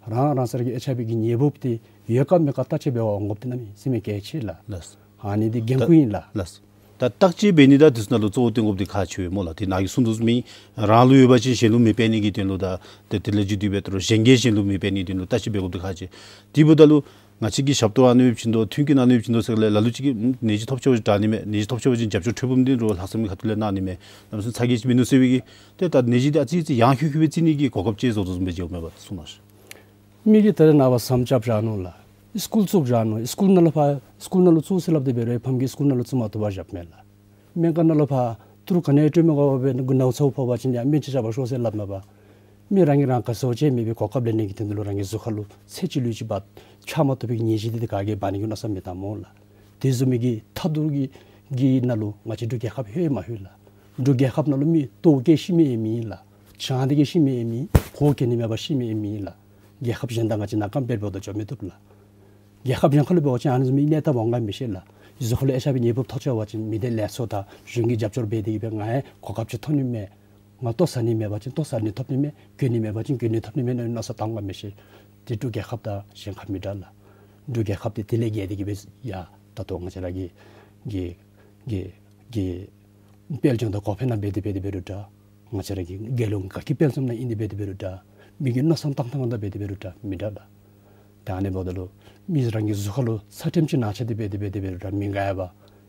རང་རང་སོ་ར་གི་ཨེཆ་ཨའི་ཝི་གི་ནད་འབུཔ་འདི་ཡོད་ག་མེད་ག་བརྟག་དཔྱད་འབད་བར་འོང་དགོཔ་འདི་གནམ་མེད་ས་མེད་གལ་ཆེ་ལགས། ལགས། ཨ་ནི་འདི་འགན་ད་ཁུར་ཨིན་ལགས། ལགས། ད་བརྟག་དཔྱད་འབད་ནི་དང་འདི་ཚུ་ནང་ལུ་གཙོ་བོ་བཏོན་དགོཔ་འདི་ཁག་ཆེ་བས་སྨོ་ལགས། དེ་ནཱ་གིས་གསུངས་དོ་བཟུམ་སྦེ་རང་ལུ་ཡོད་པ་ཅིན་གཞན་ལུ་མི་སྤེལ་ནི་གི་དོན་ལུ་དང་དེ་དེ་ལས་བརྒྱུད་དེ་སྦེ་ད་རུང་གཞན་གྱིས་གཞན་ལུ་མི་སྤེལ་ནི་དོན་ལུ་བརྟག་དཔྱད་འབད་དགོཔ་འདི་ཁག་ཆེ། དེ་འབདཝ་ད་ལུ་ང་བཅས་ཀྱི་ཞབས་ཏོག་ཨ་ནི་ཡོདཔ་ཅིན་དོ་མཐུན་རྐྱེན་ཨ་ནི་ཡོདཔ་ཅིན་དོ་ཟེར་ག་ལས་ལ་ལུ་ཅིག་གིས་ནད་གཞི་ཐོབ་ཆེ་བ་ཅིན་དྲག་ནི་མས། ནད་གཞི་ཐོབ་ཆེ་བ་ཅིན་རྒྱབ་སྐྱོར་ཁྲི་འབུམ་འདི་རུང་ལྷག་བསམ་གྱི་ཁ་ཐུག་ལས་གནང་ནི་མས། གནམ་མེད་ས་མེད་ཚ་གྱང་ཅིག་མིན་འདུག་ཟེར་བའི་གི་ཏེ་ད་ནད་གཞི་འདི་ཨ་ཙི་ཙི་ཡང་ཤུགས་ཤུགས་སྦེ་རྩི་ནི་གི་གོ་སྐབས་ཅིག་བཟོ་དོ་བཟུམ་སྦེ་མཇལཝ་མས་པ་གསུངས་གནང་ཤིག། མི་གིས་ད་རེས་ནངས་པ་ཟམ་རྐྱབ་བཞག་ནུག་ལགས། སི་ཀུལ་བཙུགས་བཞག་ནུག། སི་ཀུལ་ནང་ལུ་ཕར་སི་ཀུལ་ནང་ལུ་བཙུགས་ཟེར་སླབ་སྟེ་འབད་རུང་ཕམ་གིས་སི་ཀུལ་ནང་ལུ་བཙུགས་མ་བཏུབ་པར་བཞགཔ་མས་ལགས། སྨན་ཁང་ནང་ལུ་ཕར་ཏི་རུ་ག་ནི་ཡང་སྤྲོད་མི་དགོ་པར་སྦེ་ནགས་ཚལ་ཕོག་པ་ཅིན་ཡང་སྨན་ཅིག་རྐྱབ་པར་ཤོག་ཟེར་སླབ་མས་པ། མི་རང་གིས་རང་ག་ཟེར་བ་ཅིན་མེད་པའི་གོ་སྐབས་ལེན་ནི་གི་དོན་དུ་ལུ་རང་གི་གཟུགས་ཁར་ལུ་ཚེ་གཅིག་ལུས་གཅིག་འབག་འཕྱག་མ་བཏུབ་པའི་ནད་གཞི་འདི་ཏེ་ག་གིས་འབག་ནི་གི་མནོ་བསམ་མི་བཏང་སྨོ་ལགས། དེ་བཟུམ་མའི་གི་ཐབས་རྡུགས་ཀྱི་ནང་ལུ་ང་བཅས་འབྲུག་རྒྱལ་ཁབ་ལྷོད་མ་ལྷོད་ལགས། འབྲུག་རྒྱལ་ཁབ་ནང་ལུ་མི་ལྟོཝ་བཀྱེས་ཤི་མི་ཡང་མེད་ལགས། ཆང་འདི་གིས་ཤི་མི་ཡང་མེད། གོ་གྱོན་ནི་མེད་པར་ཤི་མི་ཡང་མེད་ལགས། རྒྱལ་ཁབ་གཞན་དང་ང་བཅས་ནཱ་ཀམ་པེར་འབདཝ་ད་འགྱོ་མི་བཏུབ་ལགས། རྒྱལ་ཁབ་གཞན་ཁར་ལུ་འབད་བ་ཅིན་ཨ་ནི་བཟུམ་མའི་གནས་སྟངས་འོང་ག་མི་ཤེས་ལགས། གཟུགས་ཁར་ལུ་ཨེཆ་ཨའི་ཝི་ནད་འབུཔ་ཐོབ་ཆེ་བ་ཅིན་མི་སྡེ་ལས་ཚོགས་དང་གཞུང་གིས་རྒྱབ་སྐྱོར་འབད་དེ་གི་སྦེ་ང་ཡང་གོ་སྐབས་ཅིག་ཐོབ་ནི་མས། ང་ལྟོ་བཟའ་ནི་མེད་པ་ཅིན་ལྟོ་བཟའ་ནི་ཐོབ་ནི་མས། གྱོན་ནི་མེད་པ་ཅིན་གྱོན་ནི་ཐོབ་ནི་མས་མནོ་བསམ་བཏང་ག་མི་ཤེས། དེ་འབྲུག་རྒྱལ་ཁབ་དང་གཞན་ཁར་མི་འདྲ་ལགས། འབྲུག་རྒྱལ་ཁབ་འདི་དེ་ལས་རྒྱས་ཏེ་གི་སྦེ་ཡར་ད་ལྟོ་ང་བཅས་ར་གི་གི་གི་གི་དཔལ་འབྱོར་དང་གོང་འཕེལ་ནང་འབད་དེ་འབད་དེ་འབད་རུང་འདྲ། ང་བཅས་ར་གི་རྒྱལ་ཡོངས་དགའ་སྐྱིད་དཔལ་འཛོམས་ནང་ཨིན་ཏེ་འབད་དེ་འབད་རུང་འདྲ། མི་གི་མནོ་བསམ་བཏང་ཐངས་ནང་འབད་དེ་འབད་རུང་འདྲ་མི་འདྲ་ལགས། ད་ཨ་ནི་འབདཝ་ད་ལུ་མི་རང་གི་གཟུགས་ཁར་ལུ་ཚ་ཁྲིམས་ཅིག་ན་ཆ་སྟེ་འབད་དེ་འབད་དེ་འབད་རུང་འདྲ་མི་དགའ་བར་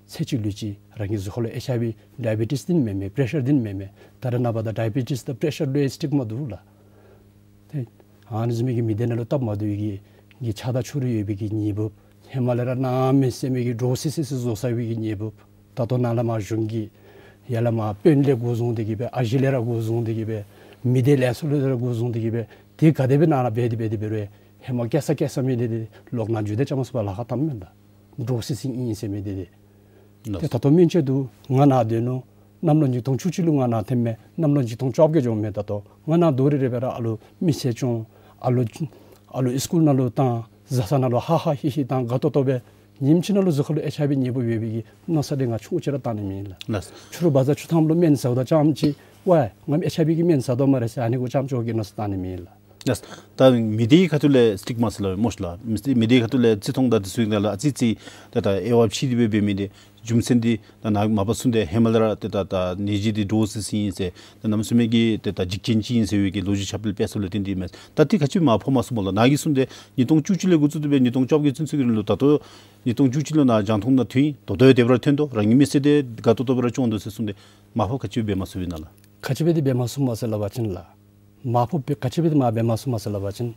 ཚེ་གཅིག་ལུས་གཅིག་རང་གི་གཟུགས་ཁར་ལུ་ཨེཆ་ཨའི་ཝི་ཌའི་བི་ཊིས་འདི་མེན་མས། པེ་རེ་ཤར་འདི་མེན་མས། ད་རེས་ནངས་པ་ད་ཌའི་བི་ཊིས་དང་པེ་རེ་ཤར་ལུ་ཡང་སི་ཊིག་མ་འདུག་ལགས། ཏེ་ཨ་ནི་བཟུམ་མའི་གི་མི་སྡེ་ནང་ལུ་སྟབས་མ་བདེ་བའི་གི་གི་ཆགས་སྡང་ཕྱོགས་རིས་ཡོད་པའི་གི་ནད་འབུཔ་ཧེ་མ་ལས་ར་གནམ་མེད་ས་མེད་ཀྱི་འདྲོག་སི་སི་སི་བཟོ་ཚར་བའི་གི་ནད་འབུཔ། ད་ལྟོ་ནཱ་ལས་མར་གཞུང་གིས་ཡར་ལས་མར་དཔོན་ལས་འགོ་བཟུང་སྟེ་གི་སྦེ་ཨ་ཞེ་ལས་ར་འགོ་བཟུང་སྟེ་གི་སྦེ་མི་སྡེ་ལས་ཚོགས་ལས་ར་འགོ་བཟུང་སྟེ་གི་སྦེ་དེ་ག་དེ་སྦེ་ནཱ་ལུ་འབད་དེ་འབད་དེ་འབད་རུང་ཧེ་མ་སྐྱེ་ས་སྐྱེ་ས་མི་སྡེ་འདི་ལོག་ནཱ་འགྱོ་སྟེ་བཅའ་མར་གཏོགས་པར་ལཱ་ཁག་བཏངམ་མས་ད། འདྲོག་སི་སི་ཨིན་ཟེར་མི་སྡེ་འདི། ལགས། ཏེ་ད་ལྟོ་སྨན་བཅོས་འདུག། ང་ནཱ་སྡོད་ནུག། གནམ་ལོ་ཉིས་སྟོང་བཅུ་གཅིག་ལུ་ང་ནཱ་ཐོནམ་མས། གནམ་ལོ་ཉིས་སྟོང་བཅོ་བརྒྱད་འགྱོཝ་མས། ད་ལྟོ་ང་ནཱ་དོ་རི་རི་སྦེ་ར་ཨ་ལུ་མི་ཚེ་སྐྱོང་། ཨ་ལུ་ཨ་ལུ་སི་ཀུལ་ནང་ལུ་བཏང་། བཟའ་ཚང་ནང་ལུ་ཧ་ཧ་ཧི་ཧི་བཏང་དགའ་ཏོག་ཏོ་སྦེ། ཉིནམ་གཅིག་ནང་ལུ་གཟུགས་ཁ་ལུ་ཨེཆ་ཨའི་ཝི་ནད་འབུཔ་ཡོད་པའི་གི་མནོ་བསམ་འདི་ང་ཆུང་ཀུ་ཅིག་ར་བཏང་ནི་མེན་ལགས། ལགས། ཕྱི་རུ་བ་ཛར་ཆུ་ཐངམ་ལུ་སྨན་ཟཝ་ད་ཙམ་ཅིག་ཝའི་ང་ཨེཆ་ཨའི་ཝི་གི་སྨན་ཟ་དོ་སྨ་རེ་ཟེར་ཨ་ནི་གུ་ཙམ་ཅིག་གི་མནོ་བསམ་བཏང་ནི་མེན་ལགས། ལགས། ད་མི་སྡེའི་ཁ་ཐུག་ལས་སི་ཊིག་མ་ཟེར་སླབ་སྨོ་ཤིག་ལགས། མི་སྡེ་མི་སྡེའི་ཁ་ཐུག་ལས་བརྩི་མཐོང་དང་དེ་ཚུ་ནང་ལུ་ཨ་ཙི་ཙི་ད་ད་དབྱེ་བ་ཕྱེ་སྟེ་སྦེ་འབད་མི་འདི་རྒྱུ་མཚན་འདི་ད་ནཱ་མ་པ་གསུངས་ཏེ་ཧེ་མ་ལས་ར་ཏེ་ད་ད་ནད་གཞི་འདི་འདྲོག་སི་སི་ཨིན་ཟེར། ད་གནམ་མེད་ས་མེད་ཀྱི་ཏེ་ད་འཇིགས་ཅན་ཅིག་ཨིན་ཟེར་བའི་གི་ལོ་རྒྱུས་ཁྱབ་སྤེལ་འབད་སོངམ་ལས་བརྟེན་ཏེ་ཨིན་མས། ད་འདི་ག་ཅི་མ་ཕོགཔ་མས་སྨོ་ལགས། ནཱ་གིས་གསུངས་ཏེ་ཉིས་སྟོང་བཅུ་གཅིག་ལས་འགོ་བཙུགས་ཏེ་སྦེ་ཉིས་སྟོང་བཅོ་བརྒྱད་ཚུན་ཚོད་ཀྱི་རིང་ལུ་ད་ལྟོ་ཉིས་སྟོང་བཅུ་གཅིག་ལུ་ནཱ་རྒྱང་མཐོང་ནང་ཐོན། ད་ལྟོ་ཡང་དེ་སྦེ་ར་ཐོན་དོ། རང་གི་མི་ཚེ་འདི་དགའ་ཏོག་ཏོ་སྦེ་ར་སྐྱོང་དོ་ཟེར་གསུངས་ཏེ་མ་ཕོགཔ་ག་ཅི་འབད་མ་ཚུགས་པས་ན་ལགས། ག་ཅི་འབད་དེ་འབད་མ་ཚུགས་པས་ཟེར་སླབ་པ་ཅིན་ལགས། མ་ཕོགཔ་སྦེ་ག་ཅི་འབད་དེ་མ་འབད་མ་ཚུགས་པས་ཟེར་སླབ་པ་ཅིན་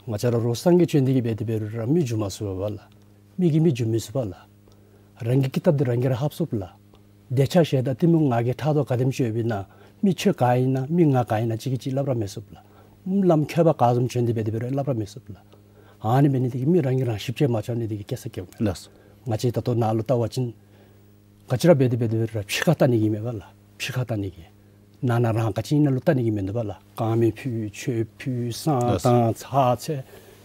ང་བཅས་ར་རོགས་སངས་རྒྱས་བྱོན་ཏེ་གི་སྦེ་དེ་སྦེ་ར་མི་འགྱུར་མ་ཚུགས་པས་ལགས། མི་གིས་མི་འགྱུར་མི་ཚུགས་པས་ལགས། རང་གི་ཀི་ཏབ་འདི་རང་གིས་ར་ལྷག་ཚུགས་པས་ལགས། འདོད་ཆགས་ཞེ་སྡང་གཏི་མུག་ང་རྒྱལ་ཕྲག་དོག་ག་དེམ་ཅིག་ཡོདཔ་ཨིན་ན་མི་ཁྱོད་ག་ཨིན་ན་མི་ང་ག་ཨིན་ན་གཅིག་གིས་གཅིག་སླབ་ར་མི་ཚུགས་པས་ལགས། བླམ་མཁས་པ་ག་བཟུམ་བྱོན་ཏེ་སྦེ་དེ་སྦེ་ར་སླབ་ར་མི་ཚུགས་པས་ལགས། ཨ་ནི་འབད་ནི་དེ་གིས་མི་རང་གིས་རང་ཞིབ་དཔྱད་མ་རྐྱབ་ནི་དེ་གིས་སྐྱེ་ས་སྐྱེཝ་མས། ལགས། ང་བཅས་ད་ལྟོ་ནཱ་ལུ་བལྟ་བ་ཅིན་ག་ཅི་ར་འབད་དེ་འབད་དེ་འབད་ར་ཕྱི་ཁར་བལྟ་ནི་གི་མེན་པས་ལགས། ཕྱི་ཁར་བལྟ་ནི་གི་ནང་ན་རང་ག་ཅི་ཨིན་ན་ལུ་བལྟ་ནི་གི་མིན་འདུག་པས་ལགས། དཀར་མེ་ཕུལ་ཆོས་ཕུལ་བསང་ལགས། བཏང་ཚར་ཚར་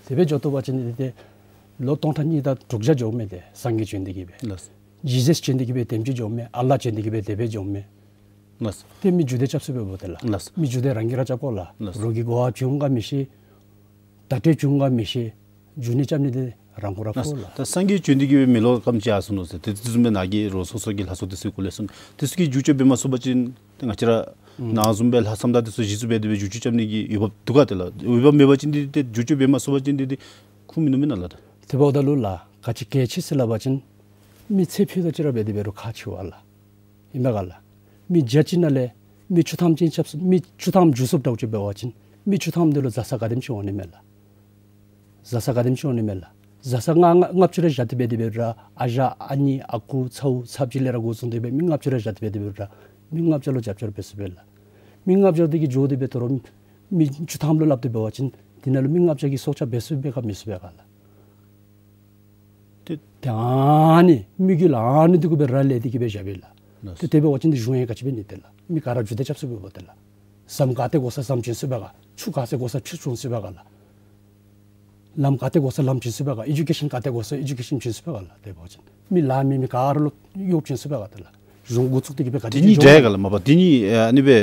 དེ་སྦེ་འགྱོ་དོ་བ་ཅིན་ཏེ་ལོ་སྟོང་ཕྲག་གཉིས་དང་དྲུག་བརྒྱ་འགྱོཝ་མས། ཏེ་སངས་རྒྱས་བྱོན་ཏེ་གི་སྦེ། ལགས། ཇི་སཱས་བྱོན་ཏེ་གི་སྦེ་དེམ་ཅིག་འགྱོཝ་མས། ཨ་ལཱ་བྱོན་ཏེ་གི་སྦེ་དེ་སྦེ་འགྱོཝ་མས། ལགས། ཏེ་མི་རྒྱུད་སྡེ་རྐྱབ་ཚུགས་པས་སྨོ་ཏེ་ལགས། ལགས། མི་རྒྱུད་སྡེ་རང་གིས་ར་རྐྱབ་དགོ་ལགས། ལགས། རོགས་ཀྱིས་གོ་བ་བྱུང་ག་མི་ཤེས། བརྡ་སྤྲོད་བྱུང་ག་མི་ཤེས། རྒྱུ་ནི་རྐྱབ་ནི་འདི་རང་ཁོ་ར་ཕོག་ལགས། ད་སངས་རྒྱས་བྱོན་ཏེ་གི་སྦེ་མི་ལོ་སྐམ་ཅིག་ཡར་སོ་ནུག་ཟེར། ཏེ་དེ་བཟུམ་སྦེ་ནཱ་གིས་རོགས་སོ་སོ་གི་ལྷ་ཚོགས་དེ་ཚུ་སྐོར་ལས་གསུངས། དེ་ཚུ་གིས་བསྒྱུར་བཅོས་འབད་མ་ཚུགས་པ་ཅིན་ཏེ་ང་བཅས་ར་ནཱ་བཟུམ་སྦེ་ལྷ་བསམ་གཏན་དེ་ཚུ་གཞི་བཙུགས་འབད་དེ་སྦེ་བསྒྱུར་བཅོས་རྐྱབ་ནི་གི་འོས་འབབ་འདུག་ག་ཏེ་ལགས། འོས་འབབ་མེད་པ་ཅིན་འདི་ཏེ་བསྒྱུར་བཅོས་འབད་མ་ཚུགས་པ་ཅིན་འདི་ཏེ་ཁུངས་མིན་ནུག་མེན་ན་ལགས། ཏེ་དེ་འབདཝ་ད་ལུ་ལགས་ག་ཅི་གལ་ཆེ་ཟེར་སླབ་པ་ཅིན་མི་ཚེ་ཕུད་རྡོག་ཅིག་ར་འབད་དེ་འབད་རུང་ཁག་ཆེ་བས་ལགས། ཨིན་པས་ག་ལགས། མི་བརྒྱ་ཅིག་ནང་ལས་མི་བཅུ་ཐམ་ཅིག་རྐྱབ་ཚུགས། མི་བཅུ་ཐམ་འགྱུར་ཚུགསཔ་འདྲཝ་ཅིག་འབད་བ་ཅིན་མི་བཅུ་ཐམ་འདི་ལུ་བཟའ་ཚང་ག་དེམ་ཅིག་འོང་ནི་མས་ལགས། བཟའ་ཚང་ག་དེམ་ཅིག་འོང་ནི་མས་ལགས། བཟའ་ཚང་ལྔ་ལྔ་ལྔ་བཅུ་ར་བཞག་སྟེ་འབད་དེ་འབད་རུང་ར་ཨ་ཞང་ཨ་ནེ་ཨ་ཁུ་ཚ་བོ་ཚབ་ཅིག་ལས་ར་འགོ་བཟུང་སྟེ་སྦེ་མི་ལྔ་བཅུ་ར་བཞག་སྟེ་འབད་དེ་འབད་རུང་ར་མི་ལྔ་བཅུ་ལུ་རྒྱབ་སྐྱོར་འབད་ཚུགས་པས་ལགས། མི་ལྔ་བཅུ་འདི་གིས་འགྱོ་སྟེ་འབད་དོ་རུང་མི་བཅུ་ཐམ་ལུ་སླབ་སྟེ་འབད་བ་ཅིན་དེ་ནང་ལུ་མི་ལྔ་བཅུ་གིས་སྲོག་སྐྱབས་འབད་ཚུགས་པས་ག་མི་ཚུགས་པས་ག་ལགས། ཏེ་ཏེ་ཨ་ནི་མི་གི་ལཱ་ཨ་ནི་འདི་གུ་སྦེ་ར་ལས་ཏེ་གི་སྦེ་བཞག་པས་ལགས། ལགས། ཏེ་དེ་འབད་བ་ཅིན་ཏེ་གཞུང་ཡང་ག་ཅི་འབད་ནི་ཏེ་ལགས། མི་ག་ར་རྒྱུད་སྡེ་རྐྱབ་ཚུགས་པས་སྨོ་ཏེ་ལགས། ཟམ་ག་ཏེ་འགོ་ས་ཟམ་བྱིན་ཚུགས་པས་ག། ཆུ་ག་ཏེ་འགོ་ས་ཆུ་བྱིན་ཚུགས་པས་ག་ལགས། ལམ་ག་ཏེ་འགོ་ས་ལམ་བྱིན་ཚུགས་པས་ག། ཨི་ཌུ་ཀེ་ཤཱན་ག་ཏེ་འགོ་ས་ཨི་ཌུ་ཀེ་ཤཱན་བྱིན་ཚུགས་པས་ག་ལགས། དེ་འབད་བ་ཅིན་མི་ལཱ་མེད་མི་ག་ར་ལུ་གཡོག་བྱིན་ཚུགས་པས་ག་ཏེ་ལགས། གཞུང་འགོ་བཙུགས་ཏེ་གི་སྦེ་ག་དེ་ཅི་གཉིས་འགྱོ་འདྲ་ག་ལགས། མ་པ་དེ་གཉིས་ཨ་ནི་སྦེ་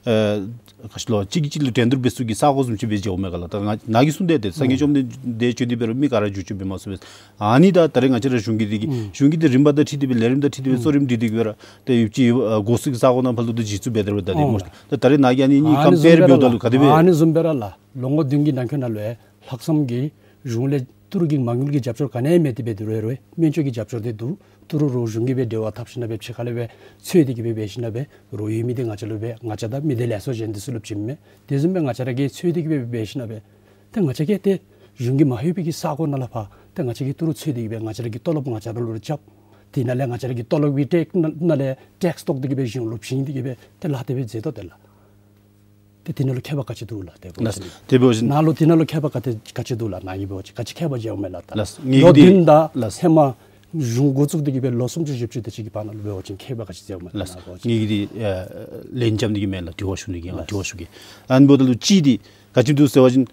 ཨ་ག་ཅི་ལོ་གཅིག་གིས་གཅིག་ལུ་འགྲན་བསྡུར་འབད་ཚུགས་ཀྱི་ས་གོ་བཟུམ་ཅིག་སྦེ་འགྱོཝ་མས་ག་ལགས། ད་ང་ནཱ་གིས་གསུངས་ཏེ་ཏེ་སངས་རྒྱས་བཅོམ་ལྡན་འདས་བྱོན་ཏེ་འབད་རུང་མི་ག་ར་བསྒྱུར་བཅོས་འབད་མ་ཚུགས་པས། ཨ་ནི་ད་ད་རེས་ང་བཅས་ར་གཞུང་གི་འདི་གིས་གཞུང་གི་འདི་རིམ་པ་དང་འཁྲིལ་ཏེ་སྦེ་ལས་རིམ་དང་འཁྲིལ་ཏེ་སྦེ་གསོ་རིམ་སྒྲིག་སྟེ་གི་སྦེ་ར་ཏེ་ཡུདཔ་ཅིག་ཨ་འགོ་བཙུགས་ཀྱི་ས་གོ་ནང་ཕར་ལུ་ཏེ་གཞི་བཙུགས་འབད་དེ་ར་ད་ཏེ་སྨོ་ཤིག་ལགས། ད་ད་རེས་ནཱ་གིས་ཨ་ནི་གཉིས་ཨ་ནི་ཀམ་པེར་འབདཝ་ད་ལུ་ག་དེ་སྦེ། ཨ་ནི་བཟུམ་སྦེ་ར་ལགས། ལོ་ངོ་བདུན་གྱི་ནང་འཁོད་ནང་ལུ་ཡང་ལྷག་བསམ་གྱིས་གཞུང་ལས་ཏི་རུ་གི་མ་དངུལ་གྱི་རྒྱབ་སྐྱོར་ག་ནི་ཡང་མེད་དེ་འབད་དེ་རུང་རུང་སྨན་བཅོས་ཀྱི་རྒྱབ་སྐྱོར་འདི་འདུག། ཏི་རུ་རོགས་གཞུང་གིས་སྦེ་འབྲེལ་བ་འཐབ་ཞིན་ན་སྦེ་ཕྱི་ཁ་ལས་སྦེ་འཚོལ་ཏེ་གི་སྦེ་འབད་ཞིན་ན་སྦེ་རོགས་ཡོད་མི་འདི་ང་བཅས་ལུ་སྦེ་ང་བཅས་དང་མི་སྡེ་ལས་ཚོགས་གཞན་འདི་ཚུ་ལུ་བྱིནམ་མས། དེ་བཟུམ་སྦེ་ང་བཅས་ར་གིས་འཚོལ་ཏེ་གི་སྦེ་འབད་ཞིན་ན་སྦེ་ཏེ་ང་བཅས་ཀྱིས་ཏེ་གཞུང་གི་མ་ལྷོད་པའི་གི་ས་གོ་ནང་ལས་ཕར་ཏེ་ང་བཅས་ཀྱིས་ཏི་རུ་འཚོལ་ཏེ་གི་སྦེ་ང་བཅས་ར་གི་ཏོ་ལོབ་ང་བཅས་ར་ལུ་ར་རྐྱབ། དེ་ནང་ལས་ང་བཅས་ར་གི་ཏོ་ལོབ་ཀྱི་ཊེགསི་ནང་ལས་ཊེགསི་བཏོག་སྟེ་གི་སྦེ་གཞུང་ལུ་བྱིན་ཏེ་གི་སྦེ་ཏེ་ལཱ་དེ་སྦེ་མཛད་དོ་ཏེ་ལགས། ཏེ་དེ་ནང་ལུ་ཁྱད་པར་ག་ཅི་འདུག་ལགས། ཏེ་འབད་བ་ཅིན་ལགས། དེ་འབད་བ་ཅིན་ནཱ་ལུ་དེ་ནང་ལུ་ཁྱད་པར་ག་ཏེ་ག་ཅི་འདུག་ལགས། ནཱ་གིས་འབད་བ་ཅིན་ག་ཅི་ཁྱད་པར་འབྱུངམ་མས་ལགས། ད་ལགས། ལོ་ངེ་གི་འདི་བདུན་དང་ལགས། ཧེ་མ་གཞུང་འགོ་བཙུགས་ཏེ་གི་སྦེ་ལོ་སུམ་ཅུ་བཞི་བཅུ་དེ་ཅིག་གི་བར་ན་ལུ་འབད་བ་ཅིན་ཁྱད་པར་ག་ཅི་འབྱུངམ་མས་ལགས། ལགས། ནཱ་འབད་བ་ཅིན་ངེ་གི་འདི་ཨ་ལན་རྐྱབ་ནི་གི་མེན་ལགས། དྲི་བ་ཞུ་ནི་གི་ཡང་ལགས། དྲི་བ་ཞུ་གེ། ཨ་ནི་འབདཝ་ད་ལུ་གཅིག་འདི་ག་ཅི་འདུག་ཟེར་བ་ཅིན་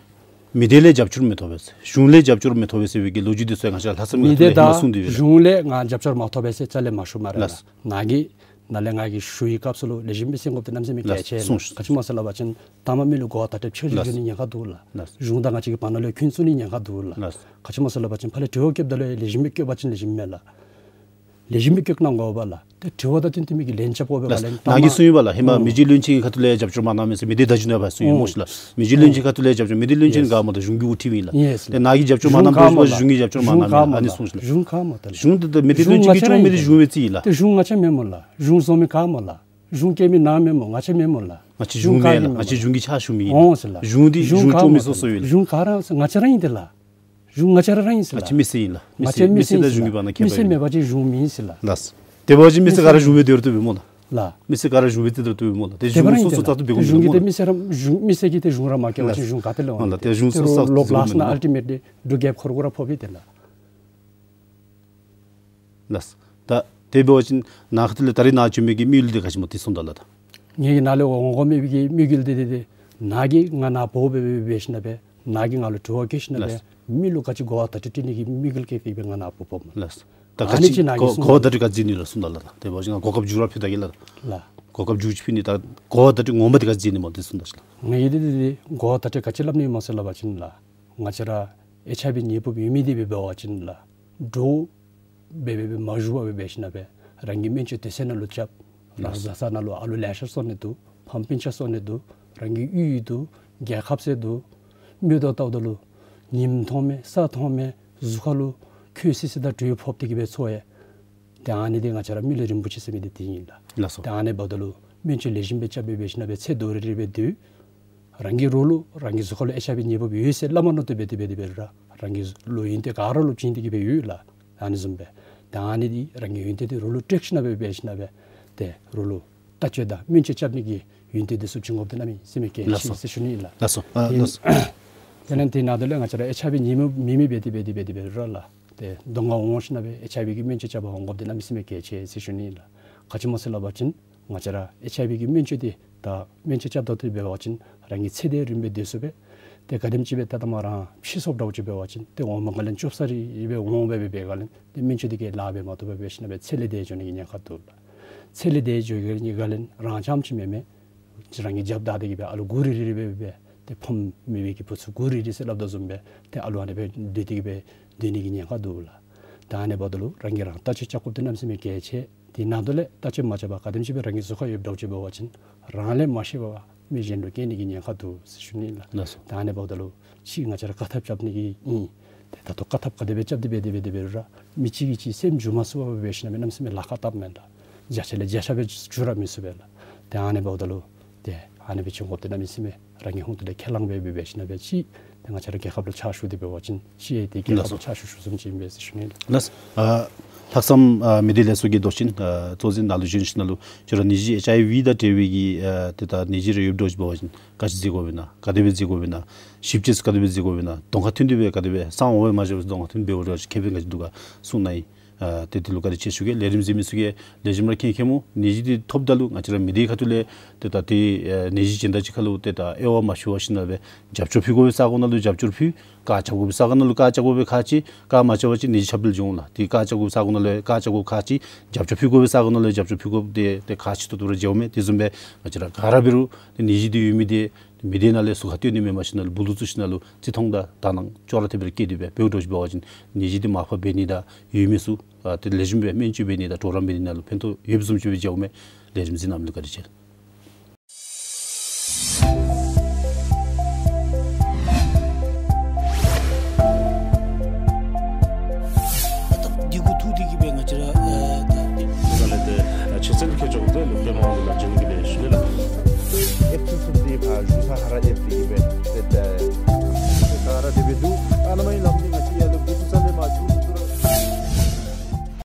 མི་སྡེ་ལས་རྒྱབ་སྐྱོར་མི་ཐོབ་པས། གཞུང་ལས་རྒྱབ་སྐྱོར་མི་ཐོབ་པས་ཟེར་བའི་གི་ལོ་རྒྱུས་འདི་ཚུ་ང་བཅས་ལྷག་བསམ་མི་སྡེ་ལས་ཧེ་མ་དང་གསུངས་ཏེ་ཡོད་ལགས། གཞུང་ལས་ང་རྒྱབ་སྐྱོར་མ་ཐོབ་པས་ཟེར་རྩ་ལས་མ་ཞུ་སྨ་རེ་ལགས། ལགས། ནཱ་གིས་ནཱ་ལས་ང་གིས་ཞུ་བའི་སྐབས་སུ་ལུ་ལེགས་ཤོམ་སྦེ་གསན་དགོཔ་འདི་གནམ་མེད་ས་མེད་ལགས། གལ་ཆེ་ལགས། གསུངས་ཤིག། ག་ཅི་སྨོ་ཟེར་སླབ་པ་ཅིན་མཐའ་མ་མི་ལུ་གོ་བ་བརྡ་སྤྲོད་ཕྱོགས་ཞེན་འགྱོ་ནི་ཉེན་ཁ་འདུག་ལགས། ལགས། གཞུང་དང་ང་བཅས་ཀྱི་བར་ན་ལུ་འཁོན་བཙུགས་ནི་ཉེན་ཁ་འདུག་ལགས། ལགས། ག་ཅི་སྨོ་ཟེར་སླབ་པ་ཅིན་ཕར་ལས་དྲི་བ་བཀོདཔ་ད་ལུ་ལེགས་ཤོམ་སྦེ་བཀོད་པ་ཅིན་ལེགས་ཤོམ་མས་ལགས། ལེགས་ཤོམ་སྦེ་བཀོད་གནང་དགོ་པས་ལགས། ཏེ་དྲི་བ་དང་བསྟུན་ཏེ་མི་གིས་ལན་རྐྱབ་དགོ་པས་ལགས། ལགས། ལན་ནཱ་གིས་གསུངས་ཡི་པ་ལགས། ཧེ་མ་ཨོ་མི་རྗེ་བློན་ཆེན་གྱི་ཁ་ཐུག་ལས་རྒྱབ་སྐྱོར་མ་གནང་མི་ཟེར་མི་སྡེ་བརྡ་བརྒྱུད་ནང་ཕར་གསུངས་ཡི་སྨོ་ཤིག་ལགས། མི་རྗེ་བློན་ཆེན་གྱི་ཁ་ཐུག་ལས་རྒྱབ་སྐྱོར་མི་སྡེ་བློན་ཆེན་ག་སྨོ་ད་གཞུང་གི་དབུ་ཁྲིདཔ་ཨིན་ལགས། ཡེས་ལགས། ཏེ་ནཱ་གིས་རྒྱབ་སྐྱོར་མ་གནང་མི་ཟེར་གཞུང་གིས་རྒྱབ་སྐྱོར་མ་གནང་མི་ཨ་ནི་གསུངས་ཤིག་ལགས། གཞུང་ག་སྨོ་ད་ལགས། གཞུང་ད་ལྟ་མི་སྡེ་བློན་ཆེན་གྱིས་སྐྱོང་མི་འདི་གཞུང་སྦེ་བརྩི་ཡི་ལགས། ཏེ་གཞུང་ང་བཅས་མེན་སྨོ་ལགས། གཞུང་བཟོ་མི་ག་སྨོ་ལགས། གཞུང་བཀལ་མི་ནཱ་མེན་སྨོ། ང་བཅས་མེན་སྨོ་ལགས། ང་བཅས་གཞུང་མེན་ལགས། ང་བཅས་གཞུང་གི་ཕྱག་ཞུ་མི་ཨིན། ཨོ་ཟེར་ལགས། གཞུང་འདི་གཞུང་སྐྱོང་མི་སོ་སོ་ཡོད་ལགས། གཞུང་ག་ར་ང་བཅས་ར་ཨིན་ཏེ་ལགས། གཞུང་ང་བཅས་ར་ར་ཨིན་ཟེར་ལགས། ང་བཅས་མི་སེར་དང་གཞུང་གི་བར་ན་ཁྱད་པར་ཡོད་མེད་པ་ཅིན་གཞུང་མེན་ཟེར་ལགས། ལགས། དེ་འབད་བ་ཅིན་མི་སེར་ག་ར་གཞུང་སྦེ་སྡོད་རུང་བཏུབ་པས་སྨོ་ལགས། ལགས། མི་སེར་ག་ར་གཞུང་སྦེ་སྡོད་རུང་བཏུབ་པས་སྨོ་ལགས། ཏེ་གཞུང་སོ་སོ་རྩ་ཏོ་འབད་དགོ་མི་འདུག་སྨོ་ལགས། ཏེ་གཞུང་གི་ཏེ་མི་སེར་ར་གཞུང་མི་སེར་གྱིས་ཏེ་གཞུང་ར་མ་བཀལ་བ་ཅིན་གཞུང་ག་ཏེ་ལས་འོང་། ལགས། ཏེ་གཞུང་སོ་སོ་རྩ་ཏོ་འབད་དགོ་མི་འདུག་སྨོ་ལགས། ཏེ་ལོག་ལཱསི་ནང་ཨལ་ཊི་མེཊ་ལི་འབྲུག་རྒྱལཔོ་ཁོ་ར་ཁོ་ར་ཕོག་པས་ཏེ་ལགས། ལགས། ད་ དེ་འབད་བ་ཅིན་ནཱ་ཁ་ཐུག་ལས་ད་རིས་ནཱ་བྱོན་མི་གི་དམིགས་ཡུལ་འདི་ག་ཅི་སྨོ་དེ་གསུངས་དང་ལགས། ད་ངེ་གི་ནཱ་ལས་འོང་དགོ་མི་གི་དམིགས་ཡུལ་འདི་འདི་འདི་ནཱ་གིས་ང་ནཱ་འབོ་སྦེ་འབད་འབད་ཞིནམ་ལས་ནཱ་གིས་ང་ལུ་དྲི་བ་བཀོད་ཞིནམ་ལས་ལགས། མི་ལུ་ག་ཅི་གོ་བ་བརྡ་སྤྲོད་སྤྲོད་ནི་གི་དམིགས་ཡུལ་བསྐྱེད་དེ་སྦེ་ང་ནཱ་འབོ་འབོཝ་མས། ལགས། ད་ཨ་ནི་ག་ཅི་ཅིག་ནཱ་གིས་གོ་གསུངས་གོ་བ་བརྡ་སྤྲོད་ག་ཅི་མཛད་ནི་ལགས་གསུངས་དང་ལགས། ད་དེ་འབད་བ་ཅིན་ང་གོ་སྐབས་མཇུག་ར་ཕུལ་ད་གེ་ལགས། ལགས། གོ་སྐབས་མཇུག་ཅིག་ཕུལ་ནི། ད་གོ་བ་བརྡ་སྤྲོད་ངོ་མ་འདི་ག་ཅི་མཛད་ནི་སྨོ་དེ་གསུངས་དང་ལགས། ངེ་གི་འདི་འདི་འདི་གོ་བ་བརྡ་སྤྲོད་ག་ཅི་སླབ་ནི་སྨོ་ཟེར་སླབ་པ་ཅིན་ལགས། ང་བཅས་ར་ཨེཆ་ཨའི་བི་ནད་ཕོགཔ་ཡོད་མི་འདི་སྦེ་འབད་བ་ཅིན་ལགས། འདྲོག་སྦེ་སྦེ་སྦེ་མ་བཞུགས་པར་སྦེ་འབད་ཞིནམ་ལས་རང་གི་སྨན་བཅོས་དུས་ཚོད་ནང་ལུ་རྐྱབ། རང་བཟའ་ཚང་ནང་ལུ་ཨ་ལུ་ལེ་ཤ་གསོ་ནི་འདུག། ཕམ་སྤུན་ཆ་གསོ་ནི་འདུག། རང་གི་གཡུས་འདུག། རྒྱལ་ཁབ་ཟེར་འདུག། མིག་ཏོ་བལྟཝ་ད་ལུ་ཉིམ་མཐོང་མས། ས་མཐོང་མས། གཟུགས་ཁ་ལུ་ཁོལ་སི་སི་དང་དྲོད་ཕོག་སྟེ་གི་སྦེ་འཚོ་ཡི། ཏེ་ཨ་ནི་འདི་ང་བཅས་ར་མི་ལུས་རིན་པོ་ཆེ་ཟེར་མི་འདི་འདི་ཨིན་ལགས། ལགས་སོ། ཏེ་ཨ་ནི་འབདཝ་ད་ལུ་སྨན་བཅོས་ལེགས་ཤོམ་སྦེ་རྐྱབ་སྦེ་འབད་ཞིནམ་ལས་ཚེ་དོ་རི་རི་སྦེ་སྡོད། རང་གི་རོགས་ལུ་རང་གི་གཟུགས་ཁ་ལུ་ཨེཆ་ཨའི་བི་ནད་ཕོགཔ་ཡོད་ཟེར་སླབ་མ་མནོ་སྟེ་སྦེ་དེ་སྦེ་དེ་སྦེ་ར་རང་གི་ལུ་ཡོན་ཏན་ག་ར་ལུ་བྱིན་ཏེ་གི་སྦེ་ཡོད་ལགས། ཨ་ནི་བཟུམ་སྦེ་ཏེ་ཨ་ནི་འདི་རང་གི་ཡོན་ཏན་འདི་རོགས་ལུ་སྤྲོད་ཞིནམ་ལས་འབད་ཞིནམ་ལས་ཏེ་རོགས་ལུ་བརྟག་དཔྱད་དང་སྨན་བཅོས་རྐྱབ་ནི་གི་ཡོན་ཏན་འདི་ཚུ་བྱིན་དགོཔ་འདི་གནམ་མེད་ས་མེད་གལ་ཆེ་ཟེར་ཞུ་ནི་ཨིན་ལགས། ལགས་སོ། ཨ་ལགས་སོ། དེ་ལས་དེ་ནང་དོན་ལས་ང་བཅས་ར་ཨེཆ་ཨའི་བི་ནད་མེད་མི་འབད་དེ་སྦེ་དེ་སྦེ་དེ་སྦེ་ར་ལགས། ཏེ་གདོང་ཁར་འོང་ཞིནམ་ལས་ཨེཆ་ཨའི་བི་གི་སྨན་བཅོས་རྐྱབ་པར་འོང་དགོཔ་འདི་གནམ་མེད་ས་མེད་གལ་ཆེ་ཟེར་ཞུ་ནི་ཨིན་ལགས། ག་ཅི་སྨོ་ཟེར་སླབ་པ་ཅིན་ང་བཅས་ར་ཨེཆ་ཨའི་བི་གི་སྨན་བཅོས་འདི་ད་སྨན་བཅོས་རྐྱབ་ད་དེ་འབད་བ་ཅིན་རང་གི་ཚེ་འདི་རིངམོ་སྦེ་སྡོད་ཚུགས་པས། ཏེ་ག་དེམ་ཅིག་སྦེ་ད་ལྟ་མ་རང་ཕྱི་སོངམ་འདྲཝ་ཅིག་འབད་བ་ཅིན་ཏེ་འོང་མ་ག་ལས་སྐྱོབ་ས་རི་སྦེ་འོང་སྦེ་སྦེ་འབད་ག་ལས་ཏེ་སྨན་བཅོས་འདི་གིས་ལཱ་འབད་མ་བཏུབ་པར་འབད་ཞིནམ་ལས་ཚེ་ལས་འདས་འགྱོ་ནི་གི་ཉེན་ཁ་འདུག་ལགས། ཚེ་ལས་འདས་འགྱོ་ནི་ག་ལས་རང་རྐྱངམ་ཅིག་མེན་མས། རང་གི་རྒྱབ་བདའ་སྟེ་གི་སྦེ་ཨ་ལུ་དགུ་རིལ་རིལ་སྦེ་སྦེ་ཏེ་ཕམ་མེད་པའི་གི་བུ་ཚུ་དགུ་རིལ་རིལ་ཟེར་སླབ་དོ་བཟུམ་སྦེ་ཏེ་ཨ་ལུ་ཨ་ནི་སྦེ་སྡོད་དེ་གི་སྦེ་སྡོད་ནི་གི་ཉེན་ཁ་འདུག་ལགས། ད་ཨ་ནི་འབདཝ་ད་ལུ་རང་གིས་རང་བརྟག་དཔྱད་རྐྱབ་དགོཔ་འདི་གནམ་མེད་ས་མེད་གལ་ཆེ། དེ་ནང་དོན་ལས་བརྟག་དཔྱད་མ་རྐྱབ་པར་ག་དེམ་ཅིག་སྦེ་རང་གི་གཟུགས་ཁར་ཡོདཔ་འདྲཝ་ཅིག་འབད་བ་ཅིན་རང་ལས་མ་ཤེས་པར་མི་གཞན་ལུ་བསྐྱེད་ནི་གི་ཉེན་ཁ་འདུག་ཟེར་ཞུ་ནི་ལགས། ལགས་སོ། ད་ཨ་ནི་འབདཝ་ད་ལུ་ཅིག་ང་བཅས་ར་བཀག་ཐབས་རྐྱབ་ནི་གི་ཨིན། ཏེ་ད་ལྟོ་བཀག་ཐབས་ག་དེ་སྦེ་རྐྱབ་སྟེ་སྦེ་དེ་སྦེ་དེ་སྦེ་རུང་ར་མི་གཅིག་གིས་གཅིག་སེམས་འགྱུར་མ་ཚུགས་པར་འབད་ཞིནམ་ལས་གནམ་མེད་ས་མེད་ལཱ་ཁག་བཏངམ་མས་ལགས། བརྒྱ་ཆ་ལས་བརྒྱ་ཆ་སྦེ་འགྱུར་ར་མི་ཚུགས་པས་ལགས། ཏེ་ཨ་ནི་འབདཝ་ད་ལུ་ཏེ་ཨ་ནི་སྦེ་བྱུང་དགོཔ་འདི་གནམ་མེད་ས་མེད་རང་གི་ཧོངས་ཏེ་ལས་ཁས་བླངས་སྦེ་འབད་འབད་ཞིནམ་ལས་ཅིག་ཏེ་ང་བཅས་ར་རྒྱལ་ཁབ་ལུ་ཕྱག་ཞུ་སྟེ་འབད་བ་ཅིན་ཅིག་ཏེ་རྒྱལ་ཁབ་ལུ་ཕྱག་ཞུ་ཞུ་བཟུམ་ཅིག་ཨིན་པས་ཟེར་ཞུ་ནི་ལགས། ལགས། ཨ་ལྷག་བསམ་ཨ་མི་སྡེ་ལས་ཚོགས་ཀྱི་མདོ་ཆེན་ཨ་གཙོ་འཛིན་ནཱ་ལུ་བྱོན་ཞིནམ་ལས་ཁྱོད་ར་ནད་གཞི་ཨེཆ་ཨའི་བི་དང་འབྲེལ་བའི་གི་ཨ་ཏེ་ད་ནད་གཞི་རེ་ཡོདཔ་འདྲཝ་ཅིག་འབད་བ་ཅིན་ག་ཅི་མཛད་དགོཔ་ཨིན་ན། ག་དེ་སྦེ་མཛད་དགོཔ་ཨིན་ན། ཞིབ་དཔྱད་ག་དེ་སྦེ་མཛད་དགོཔ་ཨིན་ན། གདོང་ཁར་ཐོན་ཏེ་སྦེ་ག་དེ་སྦེ་སང་འོང་སྦེ་མ་འགྱོ་བར་གདོང་ཁར་ཐོན་སྦེ་འབད་བ་ཅིན་ཁེ་ཕན་ག་ཅི་འདུག་ག་གསུང་གནང་ཡི། ཨ་ཏེ་དེ་ལུ་བཀའ་དྲིན་ཆེ་ཞུ་གེ། ལས་རིམ་གཟིགས་མི་ཚུ་གིས་ལེགས་ཤོམ་ར་མཁྱེན་མཁྱེནམ་འོང་། ནད་གཞི་འདི་ཐོབ་ད་ལུ་ང་བཅས་ར་མི་སྡེ་ཁ་ཐུག་ལས་ཏེ་ད་ཏེ་ཨེ་ནད་གཞི་གཞན་དང་གཅིག་ཁར་ལུ་ཏེ་ད་དབྱེ་བ་མ་ཕྱེ་བར་ཞིནམ་ལས་སྦེ་རྒྱབ་སྐྱོར་ཕུལ་དགོ་པའི་ས་གོ་ནང་ལུ་རྒྱབ་སྐྱོར་ཕུལ། བཀག་རྐྱབ་དགོ་པའི་ས་གོ་ནང་ལུ་བཀག་རྐྱབ་དགོ་པའི་ཁག་ཆེ། བཀག་མ་རྐྱབ་པ་ཅིན་ནད་གཞི་ཁྱབ་སྤེལ་འགྱོ་འོང་ལགས། ཏེ་བཀག་རྐྱབ་དགོ་པའི་ས་གོ་ནང་ལུ་བཀག་རྐྱབ་དགོ་ཁག་ཆེ། རྒྱབ་སྐྱོར་ཕུལ་དགོ་པའི་ས་གོ་ནང་ལུ་རྒྱབ་སྐྱོར་ཕུལ་དགོཔ་འདི་ཏེ་ཁག་ཆེ་ཏོག་ཏོ་ར་མཇལཝ་མས། དེ་བཟུམ་སྦེ་ང་བཅས་ར་ག་ར་འབད་རུང་ཏེ་ནད་གཞི་འདི་ཡོད་མི་འདི་མི་སྡེ་ནང་ལས་ཟུར་ཁར་བཏོན་ནི་མེན་པར་ཞིནམ་ལས་སྦུག་ལུ་བཙུགས་ཞིནམ་ལས་བརྩི་མཐོང་དང་དག་སྣང་ཅོག་ར་འཐདཔ་སྦེ་བསྐྱེད་དེ་སྦེ་འབདཝ་འདྲཝ་ཅིག་འབད་བ་ཅིན་ནད་གཞི་འདི་མར་ཕབ་འབད་ནི་དང་ཡོད་མི་ཚུ་ཨ་ཏེ་ལེགས་ཤོམ་སྦེ་སྨན་བཅོས་འབད་ནི་དང་གྲོགས་རམ་འབད་ནི་ནང་ལུ་ཕན་ཐོགས་ཡོདཔ་བཟུམ་ཅིག་སྦེ་མཇལཝ་མས། ལས་རིམ་གཟིགས་གནང་མི་ལུ་བཀའ་དྲིན་ཆེ། ད་འདི་གུ་ཐུག་སྟེ་གི་སྦེ་ང་བཅས་ར་ཨ་ད་ད་ལས་ཏེ་ཨ་ཆོས་ཚན་མཁས་མཆོག་ཏེ་ལུ་པདྨ་དབང་པོ་ལགས་བྱོན་གི་སྦེ་ཞུ་ནི་ལགས། ཨེབ་ཚུན་ཚོད་འདི་ཕར་བཞུགས་ས་ཁར་ར་ཨེབ་སྟེ་གི་སྦེ་